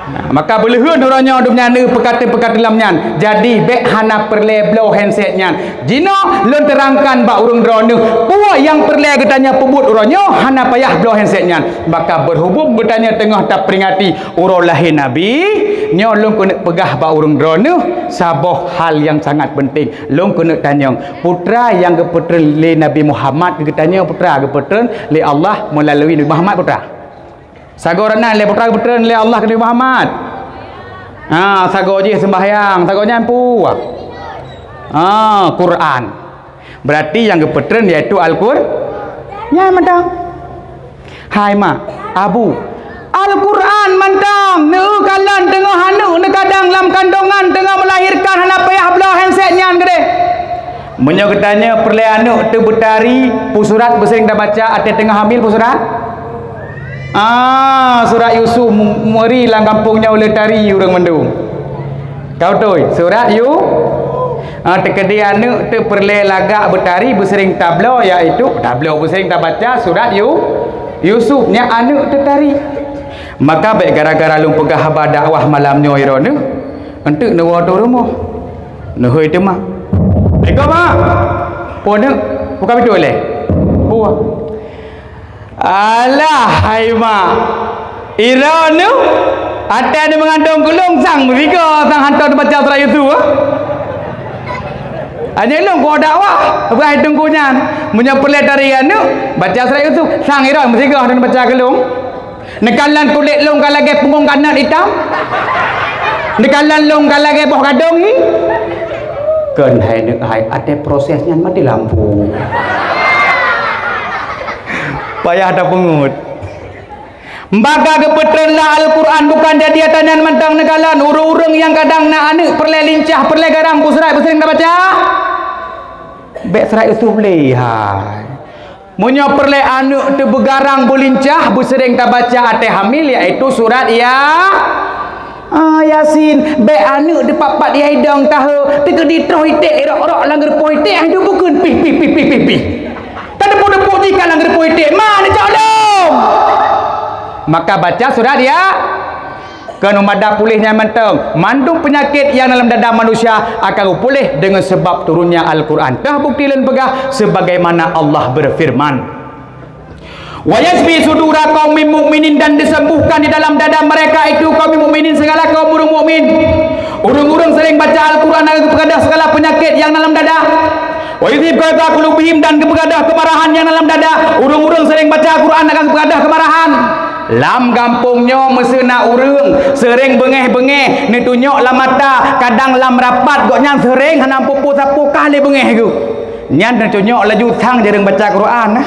Nah, maka beuleuheun uroe nyoe dum nyan, eh, peukateueng-peukateueng lam nyan. Jadi, bék hana peureulée bloe handset nyan. Jinoe lôn teurangkan bak ureuëng droeneuh, peue nyang peureulée geutanyoe peubuet uroe nyoe hana payah bloe handset nyan. Maka, berhubung geutanyoe teungoh taperingati uroe lahé Nabi, nyoe lôn keuneuk peugah bak ureuëng droeneuh saboh hal nyang sangat peunteng. Lôn keuneuk tanyong, peue treuk nyang geupeutreun lé Nabi Muhammad keu geutanyoe, peue treuk geupeutreun lé Allah meulalui Nabi Muhammad, peue treuk? Sagoe droeneuh lé, peue treuk geupeutreun lé Allah keu Nabi Muhammad? Ha, sagoe jih seumbahyang, sagoe nyan peue? Ha, Quran. Berarti nyang geupeutreun yaitu Al-Qur-, nyan mantong. Hai mak, abu, Al-Quran mantong, neukalon teungoh aneuk neukadang lam kandongan teungoh melahirkan hana payah bloe handset nyan keudeh. Meunyoe geutanyoe peureulée aneuk teuh beutari, peue surat beuseuring tabaca, até teungoh hamil peue surat? Ah, surat Yusuf mu-, meuri lam gampông nyoe lé tari ureuëng mandum. Ka beutôi, surat Yu-, ah, teukeudi aneuk teuh peureulée lagak beutari beuseuring tabloe, yaitu tabloe beuseuring tabaca surat Yu-, Yusuf, nyan aneuk teuh tari. Maka bék gara-gara lôn peugah haba dakwah malam nyoe droeneuh, eunteuk neuwoe teuh rumoh. Neuhôi teuma. Assalamualaikum, Mak. Peue neuk? Buka pintoe lé. Peue? Alah, hai mak. Droeneuh, até neuh meugantong keu lôn sang meusigoe, sang hantom neubaca surat Yusuf, eh? Hanya lôn keu dakwah, bukan hai teungku nyan. Meunyoe peureulée tari aneuk, baca surat Yusuf, sang droeneuh meusigoe hantom neubaca keu lôn. Neukalon kulét lôn ka lagée punggong kanot itam. Neukalon lôn ka lagée boh gadong hi. Kheun hai neuk hai, até proses nyan mati lampu. Payah tapeungeut. Maka geupeutreun lah Al-Quran bukan jadi ata nyan mantong neukalon ureuëng-ureuëng nyang kadang na aneuk peureulée lincah, peureulée garang, peue surat beuseuring tabaca. Bék surat Yusuf lé hai. Meunyoe peureulée aneuk teuh beugarang beulincah, beuseuring tabaca até hamil, yaitu surat Ya-, ah, Yasin. Bék aneuk teuh pat-pat di idong tahe, teukeudi troh iték rok-rok lam geureupoh iték, hai teuh bukon pih, pih, pih, pih, pih, pih. Tadeupok-deupok jih ka lam geureupoh iték, ma neucok lom. Maka baca surat Ya-, Keuneuk mada puléh nyan mantong, mandum peunyakét nyang dalam dada manusia akan geupuléh deungon sabab turunnya Al-Quran. Teuh bukti lôn peugah sebagaimana Allah berfirman, "Wa yasfi sudura qaumin mu'minin," dan disembuhkan di dalam dada mereka itu, kaum mukminin, segala kaum ureuëng mukmin. Ureuëng-ureuëng sering baca Al-Quran akan geupeugah segala peunyakét nyang dalam dada. "Wa yudhhib ghaidha qulubihim," dan geupeugah keumarahan nyang dalam dada. Ureuëng-ureuëng sering baca Al-Quran akan geupeugah keumarahan. Lam gampông nyoe meuseu na ureuëng seuréng beungéh-beungéh, neutunyok lam mata, kadang lam rapat gobnyan seuréng hana peupu sapeue kah lé beungéh geuh. Nyan neutunyok laju sang jareueng baca Quran, nah.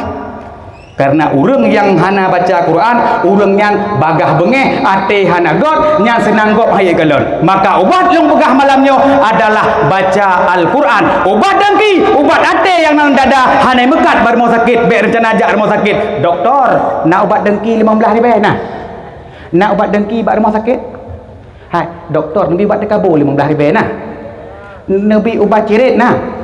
Karena ureuëng nyang hana baca Quran, ureuëng nyan bagaih beungéh, até hana göt, nyan seunang gob hai kalon. Maka ubat lôn peugah malam nyoe adalah baca Al-Quran. Ubat dengki, ubat até nyang na lam dada, hana meukat bak rumoh sakét, bék reuncana jak rumoh sakét. "Doktor, na ubat dengki limong blaih ribèe na? Na ubat dengki bak rumoh sakét?" "Hai, doktor, neubi ubat teukabo limong blaih ribèe na? Neubi ubat cirit na?"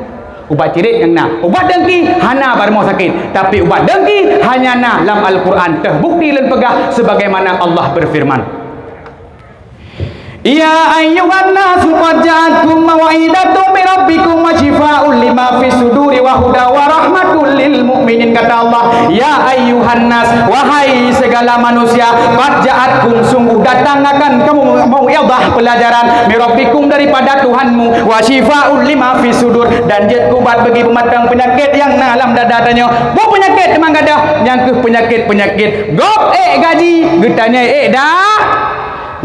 Ubat cirit nyang na. Ubat dengki hana bak rumoh sakét, tapi ubat dengki hanya na lam Al-Quran. Teubukti lôn peugah sebagaimana Allah berfirman, "Ya ayyuhan nasu qad ja'atkum mau'izatun min rabbikum wa syifaa'un lima fis suduri wa huda wa rahmatul lil mu'minin," kata Allah. "Ya ayyuhan nas, wahai segala manusia, qad ja'atkum, sungguh datang akan kamu mau'izah, pelajaran, min rabbikum, daripada Tuhanmu, wa syifaa'un lima fis sudur, dan jeuet ubat bagi peumatang peunyakét nyang na lam dada tanyoe." Peue peunyakét teuma gadoh? Nyang keuh peunyakét-peunyakét gob ék gaji, geutanyoe ék da-,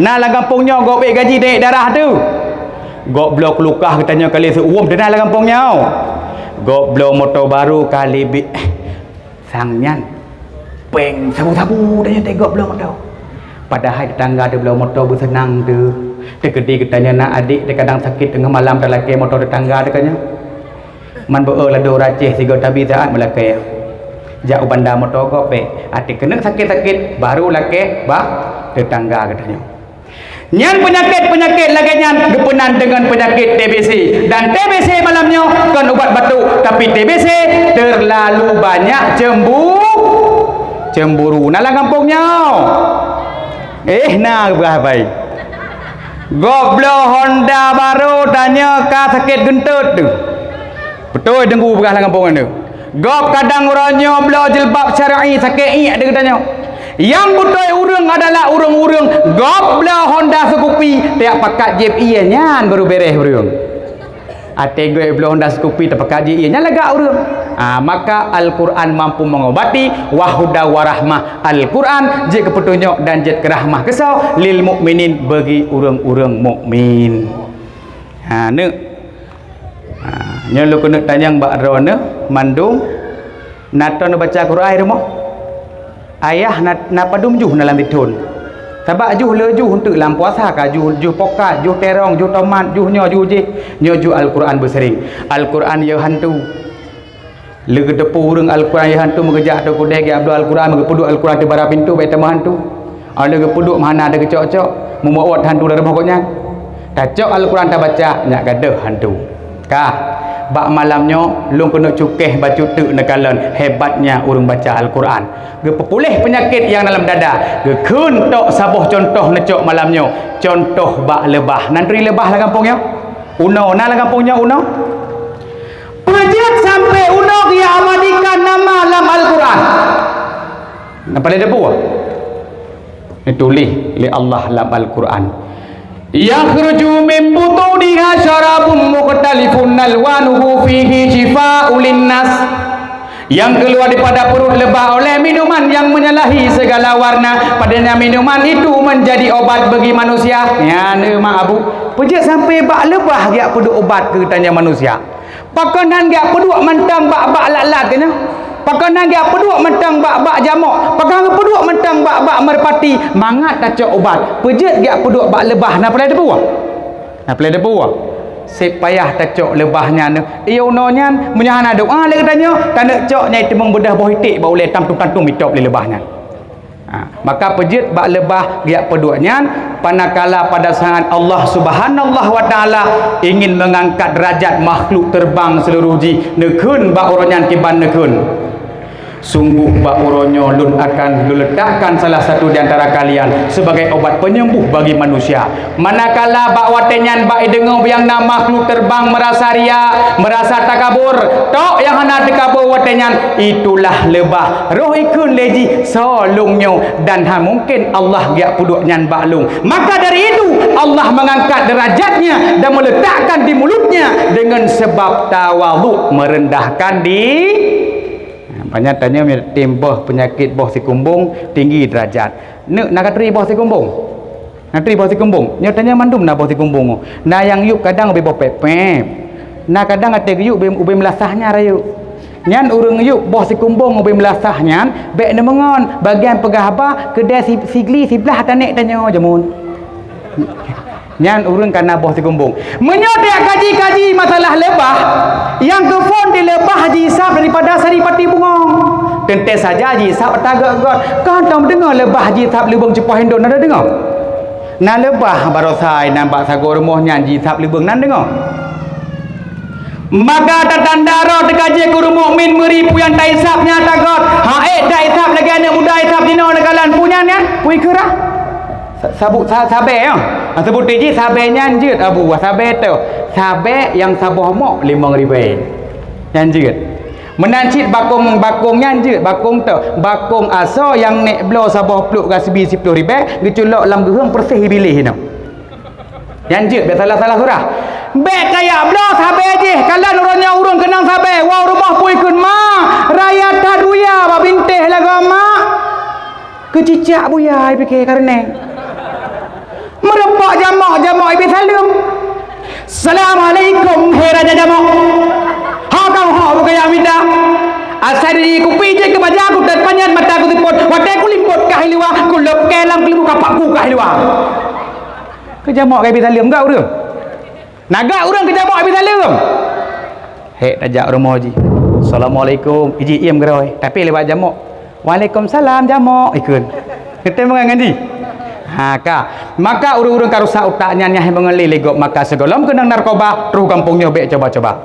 na lam gampông nyoe gob ék gaji dan ék darah tu. Gob bloe keulukah geutanyoe kali seuuem teuh na lam gampông nyoe. Gob bloe moto barô kali bi-, sang nyan péng sabu-sabu tanyoe teuh gob bloe moto. Padahai tetangga teuh bloe moto beuseunang teuh. Teukeudi geutanyoe na adék teuh kadang sakét teungoh malam talakée moto tetangga teuh ka nyoe. Man beu-o ladôm ureuëng Aceh sigoe tabi saát meulakée. Jak u banda moto gob bék. Até keuneuk sakét-sakét, barô lakée bak tetangga geutanyoe. Nyan peunyakét-peunyakét lagée nyan geupeunan deungon peunyakét T B C. Dan T B C malam nyoe kon ubat batuk, tapi T B C terlalu banyak cembu-, cemburu. Na lam gampông nyoe? Eh, na geupeugah bai. Gob bloe Honda barô tanyoe ka sakét geuntot teuh. Beutôi Teungku peugah lam gampông nyoe. Gob kadang uroe nyoe bloe jilbab syar'i sakét iék di geutanyoe. Nyang beutôi ureuëng adalah ureuëng-ureuëng gob bloe Honda Scoopy, tiep pakat jieb ié nyan baru beres ureuëng. Até gob bloe Honda Scoopy tapakat jieb ié nyan lagak ureuëng. Ah, maka Al-Quran mampu mengobati, wa huda wa rahmah. Al-Quran jeuet keu peutunyok dan jeuet keu rahmah keusoe lil mukminin bagi ureuëng-ureuëng mukmin. Ha, neuk. Ha, nyoe lôn keuneuk tanyong bak droeneuh mandum, na tô neubaca Quran di rumoh? Ayah na, na padum juh na lam sithon? Sabab juh le juh eunteuk lam puasa ka, juh, juh pokat, juh terong, juh tomat, juh nyoe, juh jéh, nyoe juh Al-Quran beuseuring. Al-Quran yôh hantu. Lé geuteupeue ureuëng Al-Quran yôh hantu, meugeujak ateueh keudè geujak bloe Al-Quran, meugeupeuduek Al-Quran ateueh bara pintoe bék tamong hantu. Óh lheueh geupeuduek meuhana teuh geucok-cok, meumeuot hantu lam rumoh gobnyan. Tacok Al-Quran tabaca, nyak gadôh hantu. Ka, bak malam nyoe lôn keuneuk cukéh bacut teuk neukalon hebatnya ureuëng baca Al-Quran. Geupeupuléh peunyakét nyang na lam dada. Geukheun tok saboh cuntoh neucok malam nyoe, cuntoh bak leubah. Na neuturi leubah lam gampông nyoe? Unoe, na lam gampông nyoe unoe? Peue jeuet sampoe unoe geuabadikan nama lam Al-Quran? Na paleng teupeue? Neutuléh lé Allah lam Al-Quran, "Yakhruju min butuniha syarabun mukhtalifun alwanuhu fihi syifa'ul linnas." Nyang keuluwa daripada pruet leubah oleh minuman nyang menyalahi segala warna, padahai minuman itu menjadi obat bagi manusia. Nyan, eh, mak abu, peue jeuet sampoe bak leubah geujak peuduek ubat keu tanyoe manusia. Pakon hana geujak peuduek mantong bak-bak lat-lat keunoe? Pakon hana geujak peuduek mantong bak-bak jamok? Pakon hana geupeuduek mantong bak-bak meurpati? Mangat tacok ubat. Peue jeuet geujak peuduek bak leubah? Na paleng teupeue? Na paleng teupeue? Sép payah tacok leubah nyan. Iyue unoe nyan, meunyoe hana doa lé geutanyoe, taneuk cok nyang teumeung beudôh boh iték bak ulée tam-tum-tam-tum itôb lé leubah nyan. Ha, maka peue jeuet bak leubah geujak peuduek nyan, panakala pada saat Allah Subhanahu wa Taala ingin mengangkat derajat makhluk terbang seluruh jih, neukheun bak uroe nyan kiban neukheun, "Sungguh bak uroe nyoe Lôn akan Lôn letakkan salah satu di antara kalian sebagai obat penyembuh bagi manusia." Manakala bak watée nyan bak ideungoe nyang na makhluk terbang meurasa riya, meurasa takabur, tok nyang hana takabur watée nyan, itulah leubah. Roh ikheun lé jih, "Soe lôn nyoe?" Dan hana mungken Allah geujak peuduek nyan bak lôn. Maka dari itu, Allah mengangkat derajatnya dan meletakkan di mulutnya dengan sebab tawadhu, merendahkan di-, banyak tanya, tem boh penyakit boh sikumbong tinggi derajat. Neuk na katri boh sikumbong? Nyan teuh boh sikumbong. Nyoe tanyoe mandum na boh sikumbong. Na nyang yub kadang ubé boh pép-pép. Na kadang até geuyub ubé, ubé meulasah nyan rayeuk. Nyan ureuëng yub boh sikumbong ubé meulasah nyan bék neumeungon bagian peugah haba keudée si-, sigli siblah tanek tanyoe jameun. Nyan ureuëng kana boh sikumbong. Meunyoe tajak kaji-kaji masalah leubah, nyang keuphon di leubah jihisab daripada saripati bungong. Teuntée saja jihisab ata gét-gét. Kon tom deungoe leubah jihisab leubeueng cupoh hindon, na deungoe? Na leubah barosa nan bak sagoe rumoh nyan jihisab leubeueng, nan deungoe? Maka tatanda droe teuka jeuet keu ureuëng mukmin meuri peue nyang tahisab nyan ata gét. Hak ék tahisab lagée aneuëk muda hisab jinoe neukalon peue nyan nyan, peue keurah. Sa-, sabu-, sa-, sabe, ya. Sebuti jih sabe nyan jeuet, Abu, sabe teuh. Sabe nyang saboh mok limong ribée. Nyan jeuet. Meunan cit bakong, bakong nyan jeuet, bakong teuh. Bakong asoe nyang nek bloe saboh pluk gasbi siploh ribée, geuculok lam geuheueng peureséh Ibilih inoe. Nyan jeuet, bék salah-salah surah. Bék kayak bloe sabe jih, kalon uroe nyoe ureuëng keunong sabe, woe rumoh pui kheun ma, raya that buya bak bintéh lagoe ma. Keucicak buya ipike kareuneng. Meurumpok jamok, jamok ibi saleuem. "Assalamualaikum, he raja jamok. Ho kau ho bukaya mita. Asai dari kupi jeuet keu baja ku teupanyet mata ku seupôt, watée ku limpôt kah i luwa, ku lop keu lam keuleumbu kapak ku kah i luwa." Keu jamok ka ibi saleuem gak ureuëng. Na gak ureuëng keu jamok ibi saleuem. Hek tajak rumoh jih. "Assalamualaikum." Iji iem geurôi, tapi lewat jamok. "Waalaikumsalam jamok," ikheun. Keutem ngon ngaji. Ha ka. Maka ureuëng-ureuëng ka rusak utak nyan nyang mengalih legok, maka sigohlom keunong narkoba, troh gampông nyoe bék coba-coba.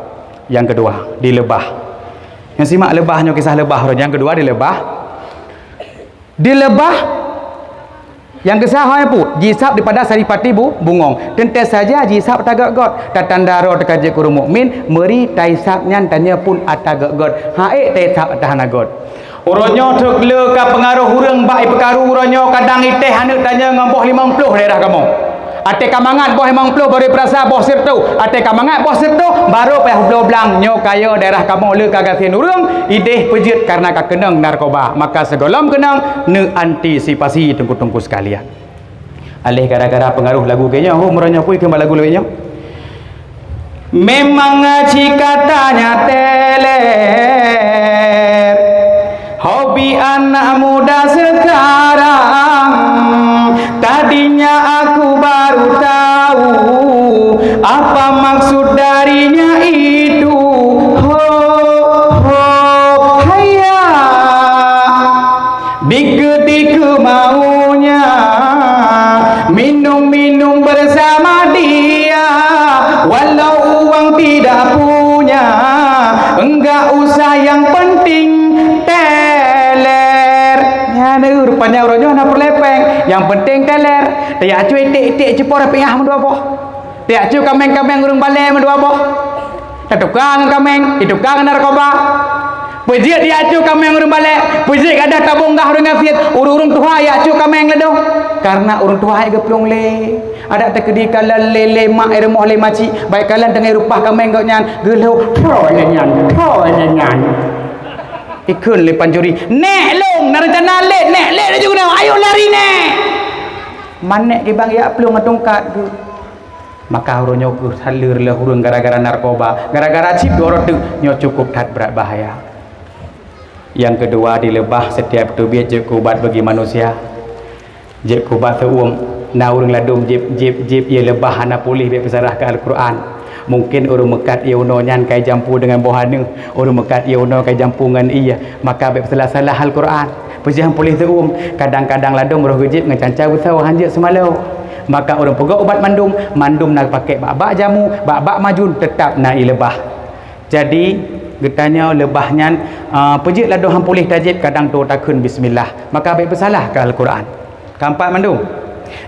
Nyang keudua, di leubah. Nyang simak leubah nyoe, kisah leubah uroe nyoe. Nyang keudua di leubah. Di leubah nyang keusah hai pu, jihisab daripada saripati bu-, bungong. Teuntée saja jihisab ata gét-gét. Tatanda droe teuka jeuet keu ureuëng mukmin, meuri tahisab nyan tanyoe pun ata gét-gét. Hak ék tahisab ata hana gét. Uroe nyoe trok le ka peungaroh ureuëng bak ipeukaru uroe nyoe kadang itéh aneuëk tanyoe ngon boh limong ploh daerah kamoe. Até ka mangat boh limong ploh baru peurasa boh sireutoh. Até ka mangat boh sireutoh baru payah bloe blang nyoe kayée daerah kamoe le ka gasien ureuëng idéh peujeuet kareuna ka keunong narkoba. Maka sigohlom keunong neuantisipasi teungku-teungku sekalian. Aléh gara-gara peungaroh lagu keu nyoe, ho meureunoe pui keumbali lagu lagée nyoe. Memang cit katanya teler, hobi anak muda sekarang. Tadinya aku baru tahu apa maksud darinya itu. Ho, ho, haya. Dikeue-dikeue maunya, minum-minum bersama dia, walau uang tidak punya, enggak usah, yang penting teler. Nyan, eh, rupanya uroe nyoe hana peureulée péng, yang penting teler. Tajak cue iték-iték cupor pingah meudua boh. Tajak cue kaméng-kaméng ureuëng balée meudua boh. Tatuka ngon kaméng, ituka ngon narkoba. Peujeuet tajak cue kaméng ureuëng balée, peujeuet gadoh tabong gah ureuëng gasien, ureuëng tuha jak cue kaméng ladoh. Kareuna ureuëng tuha hana geuplueng lé. Adak teukeudi kalon lé, lé mak i rumoh lé macik, bék kalon teungoh rupah kaméng gobnyan, geulhok, "Pho lé nyan, pho lé nyan." Ikheun lé pancuri, "Nék lôn, na reuncana lét, nék lét laju keunoe, ayo lari nék!" Manék kibang jak plueng ngon tungkat geuh. Maka uroe nyoe keuh that le reuloh ureuëng gara-gara narkoba, gara-gara cit dua roh teuk, nyoe cukup that brat bahaya. Nyang keudua, di leubah setiap teubiet jeuet keu ubat bagi manusia. Jeuet keu ubat seuuem, na ureuëng ladôm jieb, jieb, jieb ié leubah hana puléh bék peusarah keu Al-Qur'an. Mungken ureuëng meukat ié unoe nyan kai jampu deungon boh aneuëk, ureuëng meukat ié unoe kai jampu ngon ié, maka bék peusalah-salah Al-Qur'an. Peujeuet han puléh seuuem, kadang-kadang ladôm roh geujieb ngon canca beusoe han jeuet seumalo. Maka ureuëng peugöt ubat mandum, mandum na geupakèk bak-bak jamu, bak-bak majun, teutab na ié leubah. Jadi, geutanyoe leubah nyan, a, peujeuet ladôm han puléh tajieb, kadang toe takheun bismillah, maka bék peusalah keu Al-Qur'an. Keumpat mandum.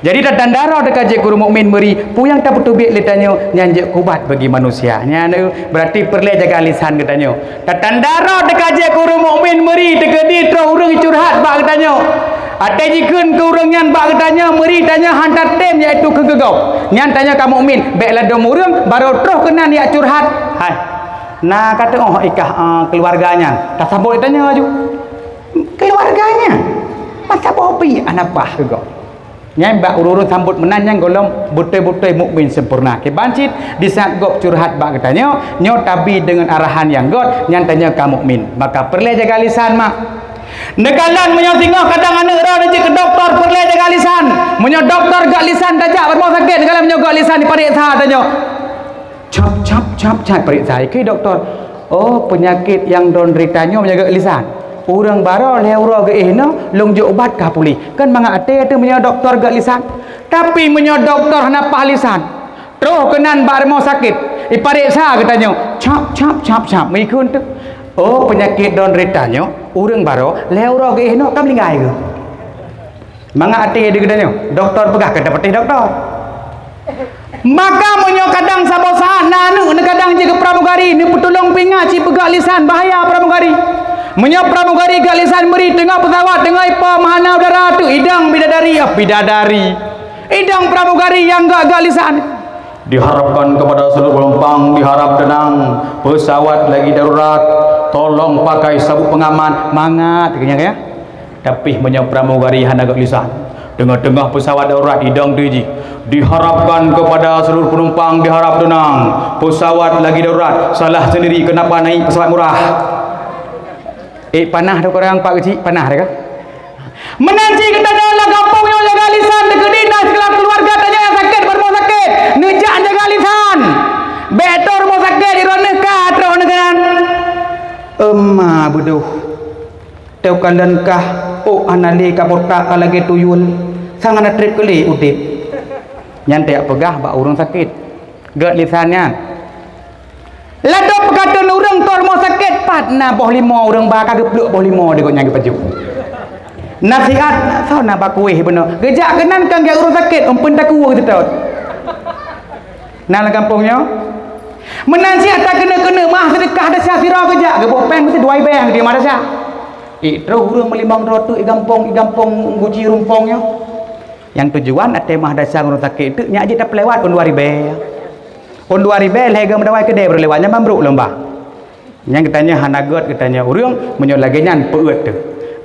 Jadi, tatanda droe teuka jeuet keu ureuëng mukmin meuri, peue nyang tapeuteubiet lé tanyoe, nyan jeuet keu ubat bagi manusia. Nyan, eh, beurati peureulée jaga lisan geutanyoe. Tatanda droe teuka jeuet keu ureuëng mukmin meuri, teukeudi troh ureuëng curhat bak geutanyoe. Até jikheun keu ureuëng nyan bak geutanyoe, meuri tanyoe han tatem, yaitu kheun keu gob. Nyan tanyoe ka mukmin, bék ladôm ureuëng, barô troh keunan jak curhat. Hai, na ka teuôh ikah, eh, keuluwarga nyan, tasambot tanyoe laju. Keuluwarga nyan, masa boh pih aneuk bah keu gob. Nyan bak ureuëng sambot meunan nyan gohlom beutôi-beutôi mukmin sempurna. Kiban cit di saat gob curhat bak geutanyoe, nyoe tabi deungon arahan nyang göt, nyan tanyoe ka mukmin. Maka peureulée jaga lisan mak. Neukalon meunyoe singoh kadang aneuëk droe jeuet keu dokto peureulée jaga lisan. Meunyoe dokto göt lisan tajak bak rumoh sakét, neukalon meunyoe göt lisan dipareksa tanyoe. Cap, cap, cap, cap, pareksa. Ikheun dokto, "Oh, peunyakét nyang droeneuh deurita nyoe meunyoe göt lisan. Ureuëng barô lhée uroe geuéh inoe, lôn jok ubat ka puléh." Kan mangat até teuh meunyoe dokto göt lisan. Tapi meunyoe dokto hana paih lisan, troh keunan bak rumoh sakét, ipareksa geutanyoe. Cap, cap, cap, cap, meuikheun teuh. "Oh, peunyakét droeneuh deurita nyoe, ureuëng barô lhée uroe geuéh inoe ka meuninggai geuh." Mangat até di geutanyoe, dokto peugah ka tapatéh dokto. Maka meunyoe kadang saboh saat na aneuëk neukadang jeuet keu pramugari, neupeutulông pingat cit peugöt lisan, bahaya pramugari. Meunyoe pramugari göt lisan meuri teungoh peusawat, teungoh ipo meuhana udara tu, idong bidadari, ah, bidadari. Idong pramugari nyang göt-göt lisan. Diharapkan kepada seluruh penumpang diharap tenang, pesawat lagi darurat, tolong pakai sabuk pengaman, mangat, keunyang ya. Tapi meunyoe pramugari hana göt lisan, teungoh-teungoh pesawat darurat idong tu jih. Diharapkan kepada seluruh penumpang diharap tenang, pesawat lagi darurat, salah sendiri kenapa naik pesawat murah. Eh, panah tu korang pak kecil, panah dah kah? Meunan cit geutanyoe lam gampông nyoe jaga lisan, teukeudi na sikula keuluwarga tanyoe nyang sakét bak rumoh sakét, neujak jaga lisan. Bék troh rumoh sakét, droeneuh ka troh neugeunan. Emma beudôh. Teukalon kah ôk hana lé ka botak ka lagée tuyul, sang hana treb keu lé udeb. Nyan tajak peugah bak ureuëng sakét. Göt lisan nyan. Ladôm peukateun ureuëng troh rumoh sakét, pat na boh limo ureuëng ba ka geupluek boh limo di gobnyan geupajoh. Nasihat, soe na ba kuéh bunoe. Geujak keunan keu ureuëng sakét, umpeun takue geuseutôt. Na lam gampông nyoe? Meunan cit ata keuneuk-keuneuk meuah seudeukah desya sidroe geujak, geuboh péng meusti dua ribèe di madrasah. Ék troh ureuëng meulimong droe teuk i gampông, i gampông Guci Rumpong nyoe. Nyang tujuan até meuah desya ureuëng sakét teuk nyak jeuet tapeulewat phon dua ribèe. Phon dua ribèe lhée goe meudawai keudée baru lewat nyan ban brok lom bah. Nyang geutanyoe hana göt geutanyoe ureuëng, meunyoe lagée nyan peuet teuh.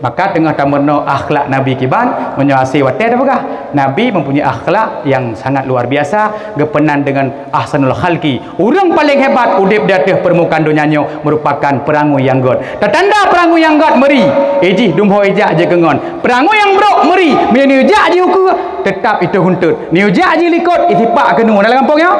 Maka teungoh tameurunoe akhlak Nabi kiban, meunyoe hase watée tapeugah, Nabi mempunyai akhlak yang sangat luar biasa, geupeunan dengan ahsanul khalqi. Ureuëng paleng hebat udeb di ateueh peurmukaan donya nyoe meurupakan peurangui nyang göt. Tatanda peurangui nyang göt meuri, ijih dumho ijak jih keungon. Peurangui nyang brok meuri, meunyoe neujak jih ukeue, teutap itoh huntot. Neujak jih likot, isipak keunoe. Na lam gampông nyoe?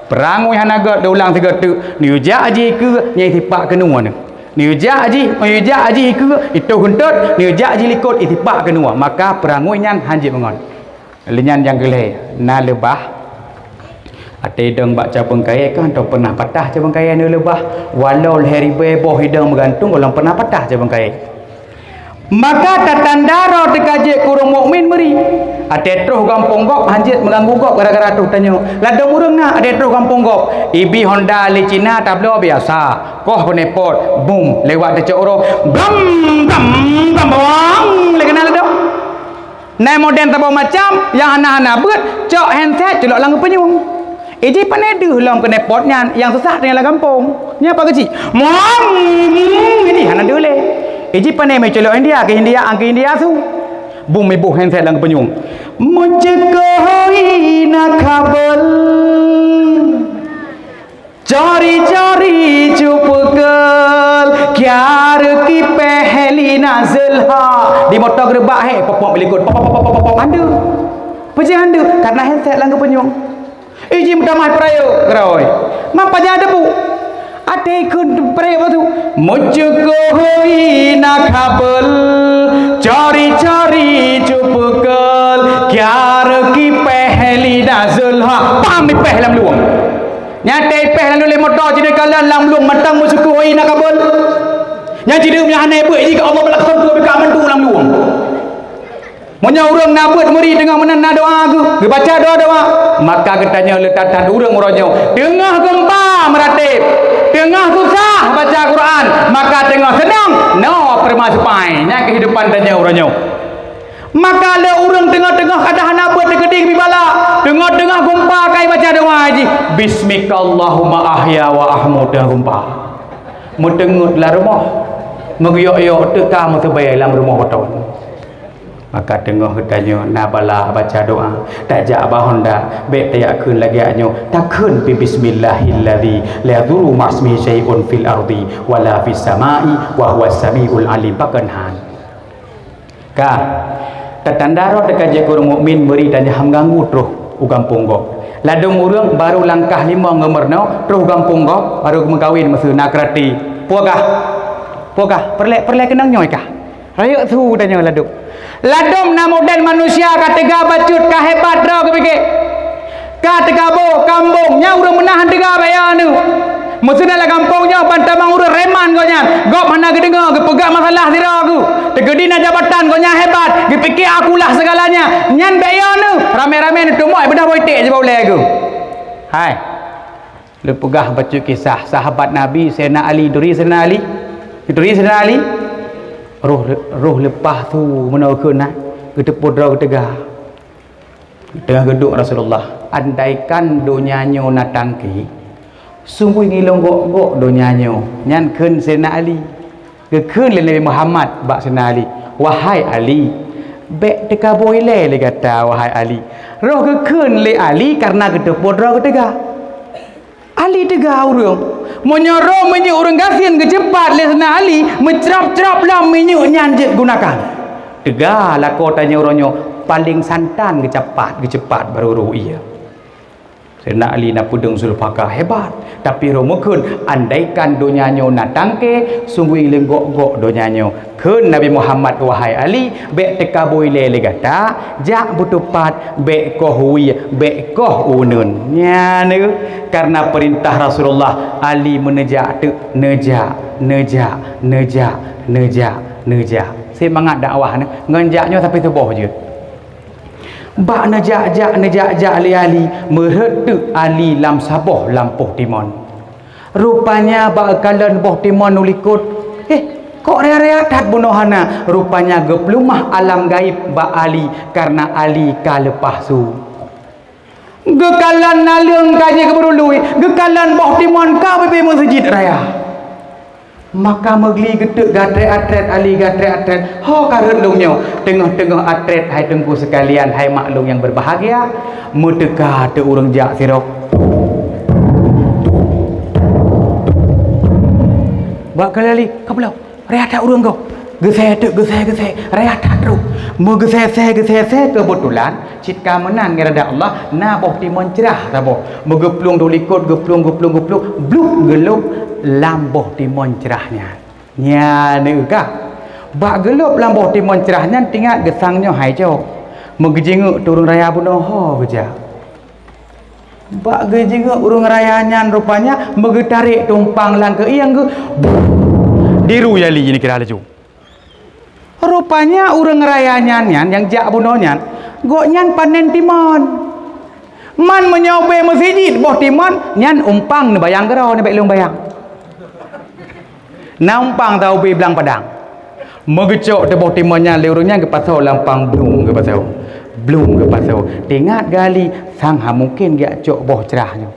Peurangui hana göt, lôn ulang sigoe teuk, neujak jih keue, nyang isipak keunoe nyoe. Neujak jih, neujak jih keue, itoh huntot, neujak jih likot, isipak keunoe. Maka peurangui nyan hanjeuet meungon. Lheueh nyan nyang keulhée, na leubah. Até idong bak cabeueng kayée kan, tau pernah patah cabeueng kayée na leubah. Walau lhée ribée boh idong meugantung, gohlom pernah patah cabeueng kayée. Maka tatanda droe teuka jeuet keu ureuëng mukmin meuri. Até troh gampông gob hanjeuet meuganggu gob gara-gara troh tanyoe. Ladôm ureuëng na até troh gampông gob. Ibi Honda lé Cina tabloe biasa. Koh keuneupot, bum, lewat teucok uroe. Bam, bam, bam, bam, lé keunan ladôm. Na model saboh macam, nyang hana-hana beuet, cok handset culok lam geupeunyueng. Iji pane deuh lom keuneupot nyan, nyang susah teungoh lam gampông. Nyan apa keuci? Muang! Iji hana deuh lé. Iji pane meuculok India, keu India, ang keu India su. Bum iboh handset lam geupeunyueng. Meuceukohi na kabel. Cari-cari cupeukeul, kiara kipéh li na zeulha. Di moto geureubak hé, pop-pop likot, pop-pop, pop-pop, pop-pop, mandum. Peue jih mandum? Karena handset lam geupeunyueng. Iji meutamah peurayeuk, geurôi. Ma pajan teupeu. Até kheun peurayeuk batu. Meuceukohi na kabel, cari-cari cupeukeul, kiara kipéh li na zeulha. Pam ipéh lam luwong. Nyang teuipéh lam lulée moto jinoe kalon lam luwong mantong meusyukoe na kabel. Nyang jideuem nyang hana beuet jih keu Allah balak sabtu bika mandum lam luwong. Meunyoe ureuëng na beuet meuri teungoh meunan na doa geuh, geubaca doa-doa, maka geutanyoe le that-that ureuëng uroe nyoe teungoh geumpa meuratéb, teungoh susah baca Quran, maka teungoh seunang noe peureuma supai. Nyan keuhidupan tanyoe uroe nyoe. Maka lé ureuëng teungoh-teungoh kada hana beuet teukeudi bibala, teungoh-teungoh geumpa kai baca doa jih, "Bismikallahumma ahya wa ahmu," teungoh geumpa. Meuteungeut lam rumoh, meugeyok-yok teuka meuteubée lam rumoh beutôi. Maka teungoh geutanyoe na bala baca doa, tajak bak honda, bék tajak kheun lagée nyoe, takheun pih, "Bismillahilladzi la yadurru ma'asmihi syai'un fil ardi wala fis sama'i wa huwas sami'ul alim." Pakon han. Ka, tatanda roh teuka jeuet keu ureuëng mukmin meuri tanyoe ham ganggu troh u gampông gob. Ladôm ureuëng barô langkah limong ngon meurunoe troh u gampông gob, barô geumeukawen meuseu na keurati. Peue kah? Peue kah? Peureulée, peureulée keunong nyoe kah? Rayeuk su tanyoe ladôm. Ladôm na model manusia ka teuga bacut, ka hebat droe geupike. Ka teuka boh kambong, nyan ureuëng meunan han teuga bak ya nyoe. Meuseu na lam gampông nyoe bantamong ureuëng reman gobnyan. Gob hana geudeungoe, geupeugah masalah sidroe geuh. Teukeudi na jabatan gobnyan hebat, geupike akulah segalanya. Nyan bak ya nyoe, ramé-ramé neutumbok beudôh boh iték jibak ulée geuh. Hai. Lôn peugah bacut kisah sahabat Nabi, Saidina Ali. Turi Saidina Ali? Turi Saidina Ali? Roh, roh leupah su meunoe kheun na, geuteupeue droe geuteuga. Teungoh geuduek Rasulullah, "Andaikan donya nyoe na tangke, sungguh ilôn gok-gok donya nyoe." Nyan kheun Saidina Ali. Geukheun lé Nabi Muhammad bak Saidina Ali, "Wahai Ali, bék teuka boh ilée lé gata, wahai Ali." Roh geukheun lé Ali kareuna geuteupeue droe geuteuga. Ali teuga ureuëng. Meunyoe roh minyeuk ureuëng gasien geuceupat lé Saidina Ali, meucrab-crab lom minyeuk nyan jeuet gunakan. Teuga lakoe tanyoe uroe nyoe paleng santan geucapat, geuceupat barô roh ie. Saidina Ali na peudeueng Zulfikar hebat, tapi roh meukheun, "Andaikan donya nyoe na tangke, sungguh ilôn gok-gok donya nyoe." Kheun Nabi Muhammad, "Wahai Ali, bék teuka boh ilée lé gata, jak beutupat, bék koh wie, bék koh uneuen." Nyan kareuna peurintah Rasulullah, Ali meuneujak teuk, neujak, neujak, neujak, neujak, neujak. Seumangat dakwah nyoe, ngon jak nyoe sampai suboh jeuet. Bak neujak-jak, neujak-jak lé Ali, meurhot teuk Ali lam saboh lampôh timon. Rupanya bak geukalon boh timon u likot, eh, kok raya-raya that bunoe hana. Rupanya geupeuleumah alam gaib bak Ali kareuna Ali ka leupah su. Geukalon naleueng ka jeuet keu beurului, geukalon boh timon ka ubé meuseujid raya. Maka meugli geuteuk gatrét-atrét Ali gatrét-atrét, "Ho ka rhot lôn nyoe." Teungoh-teungoh atrét, hai teungku seukalian, hai mak lôn nyang beubahgia, meuteuka teuk ureuëng jak sidroe. Bak kali Ali, "Ka pulo, raya that ureuëng gob." Geusée teuk, geusée, geusée, raya that trok. Meugeusée-sée, geusée-sée, keubeutulan cit ka meunan ngon irada Allah, na boh timon crah saboh. Meugeuplueng u likot, geuplueng, geuplueng, geuplueng, blub geulôb lam boh timon crah nyan. Nyan ka. Bak geulôb lam boh timon crah nyan, tingat geusang nyoe hai cok. Meugeujingeuk teuk ureuëng raya bunoe ho geujak. Bak geujingeuk ureuëng raya nyan rupanya meugeutarek tumpang lam keuieng geuh, brrr, dirui Ali jih neukira laju. Rupanya ureuëng raya nyan, nyan nyang jak bunoe nyan, gobnyan panen timon. Man meunyoe ubé meuseujid boh timon, nyan umpang neubayang keudroe, neubek lôn bayang. Na umpang saubé blang padang. Meugeucok teuk boh timon nyan lé ureuëng nyan, geupasoe lam umpang, blum geupasoe. Blum geupasoe. Tingat geu Ali, sang han mungken geujak cok boh crah nyoe.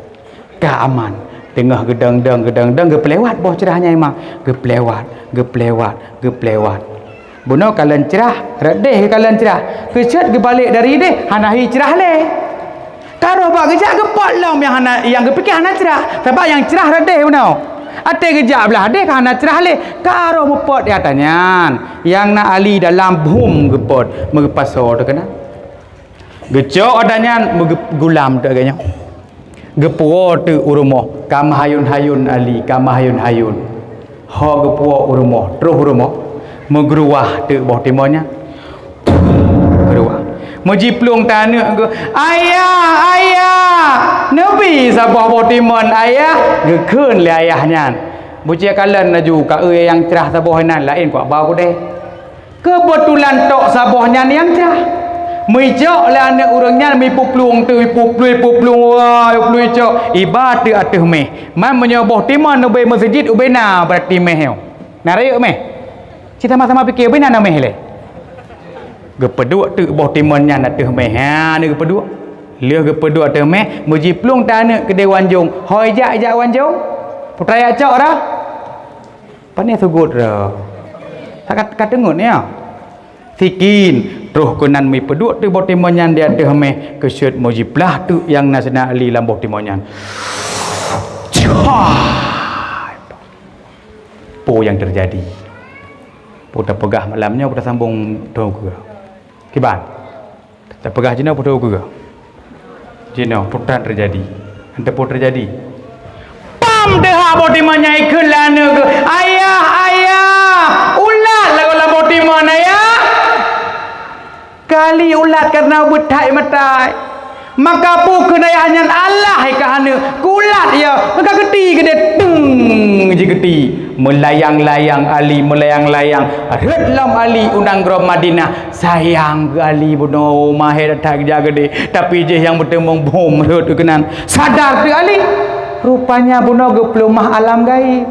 Ka aman. Teungoh geudong-dong, geudong-dong, geupeulewat boh crah nyan memang. Geupeulewat, geupeulewat, geupeulewat. Bunoe kalon crah, rot déh geukalon crah. Keucot geubalek dari déh, hana hi crah lé. Ka roh bak geujak geupot lom nyang hana, nyang geupike hana crah, sabab nyang crah rot déh bunoe. Até geujak blah déh ka hana crah lé, ka roh meupot di ata nyan. Nyang na Ali dalam bhum geupot, meugeupasoe teuh keunan. Geucok ata nyan, meugeu-, gulam teuh lagée nyoe. Geupuwoe teuk u rumoh, ka meuhayun-hayun Ali, ka meuhayun-hayun. Ho geupuwoe u rumoh, troh u rumoh, meugeuruwah teuk boh timon nyan. Geuruwah. Meujiplueng teuh aneuk geuh, "Ayah, ayah, neubi saboh boh timon, ayah," geukheun lé ayah nyan. Bucéh kalon laju, ka eu nyang crah saboh inan, laén kuak ba keudeh. Keubeutulan tok saboh nyan nyang crah. Meuicok lé aneuk ureuëng nyan, mipeuplueng teuk, mipeuplueng, mipeuplueng, wah, mipeuplueng icok, iba teuk ateueh méh. Man meunyoe boh timon ubé meuseujid, ubé na beurati méh nyoe. Na rayeuk méh. Cit sama-sama pike, ubé na, na méh lé. Geupeuduek teuk boh timon nyan ateueh méh. Ha, na geupeuduek. Lheueh geupeuduek ateueh méh, meujiplueng teuh aneuk keudeh u anjong. Ho ijak, ijak u anjong. Peue teuma jak cok dah. Pane sugot droe. Ka, ka teungeut nyoe. Sikin, Troh keunan meupeuduek teuk boh timon nyan di ateueh méh, keusut meujiplah teuk nyang na sinan Ali lam boh timon nyan. Cah! Peue nyang teujadi? Peue tapeugah malam nyoe, peue tasambong teuh keue? Kiban? Tapeugah jinoe peue teuh keue? Jinoe peue tan teujadi? Ante peue teujadi? Pam teuhah boh timon nyan ikheun lé aneuk geuh, "Ayah, ayah, ulat lagoe lam boh timon, ayah!" Kali ulat kareuna beuthai matai. Maka peue kheun ayah nyan, "Allah hai ka aneuk, kulat ya." Maka geuti keudeh, teung, jigeuti. Meulayang-layang Ali, meulayang-layang. Rhot lom Ali u nanggroe Madinah. Sayang keu Ali bunoe, mahé that geujak keudeh. Tapi jih nyang beuteumeung bom rhot keunan. Sadar teuk Ali. Rupanya bunoe geupeuleumah alam gaib.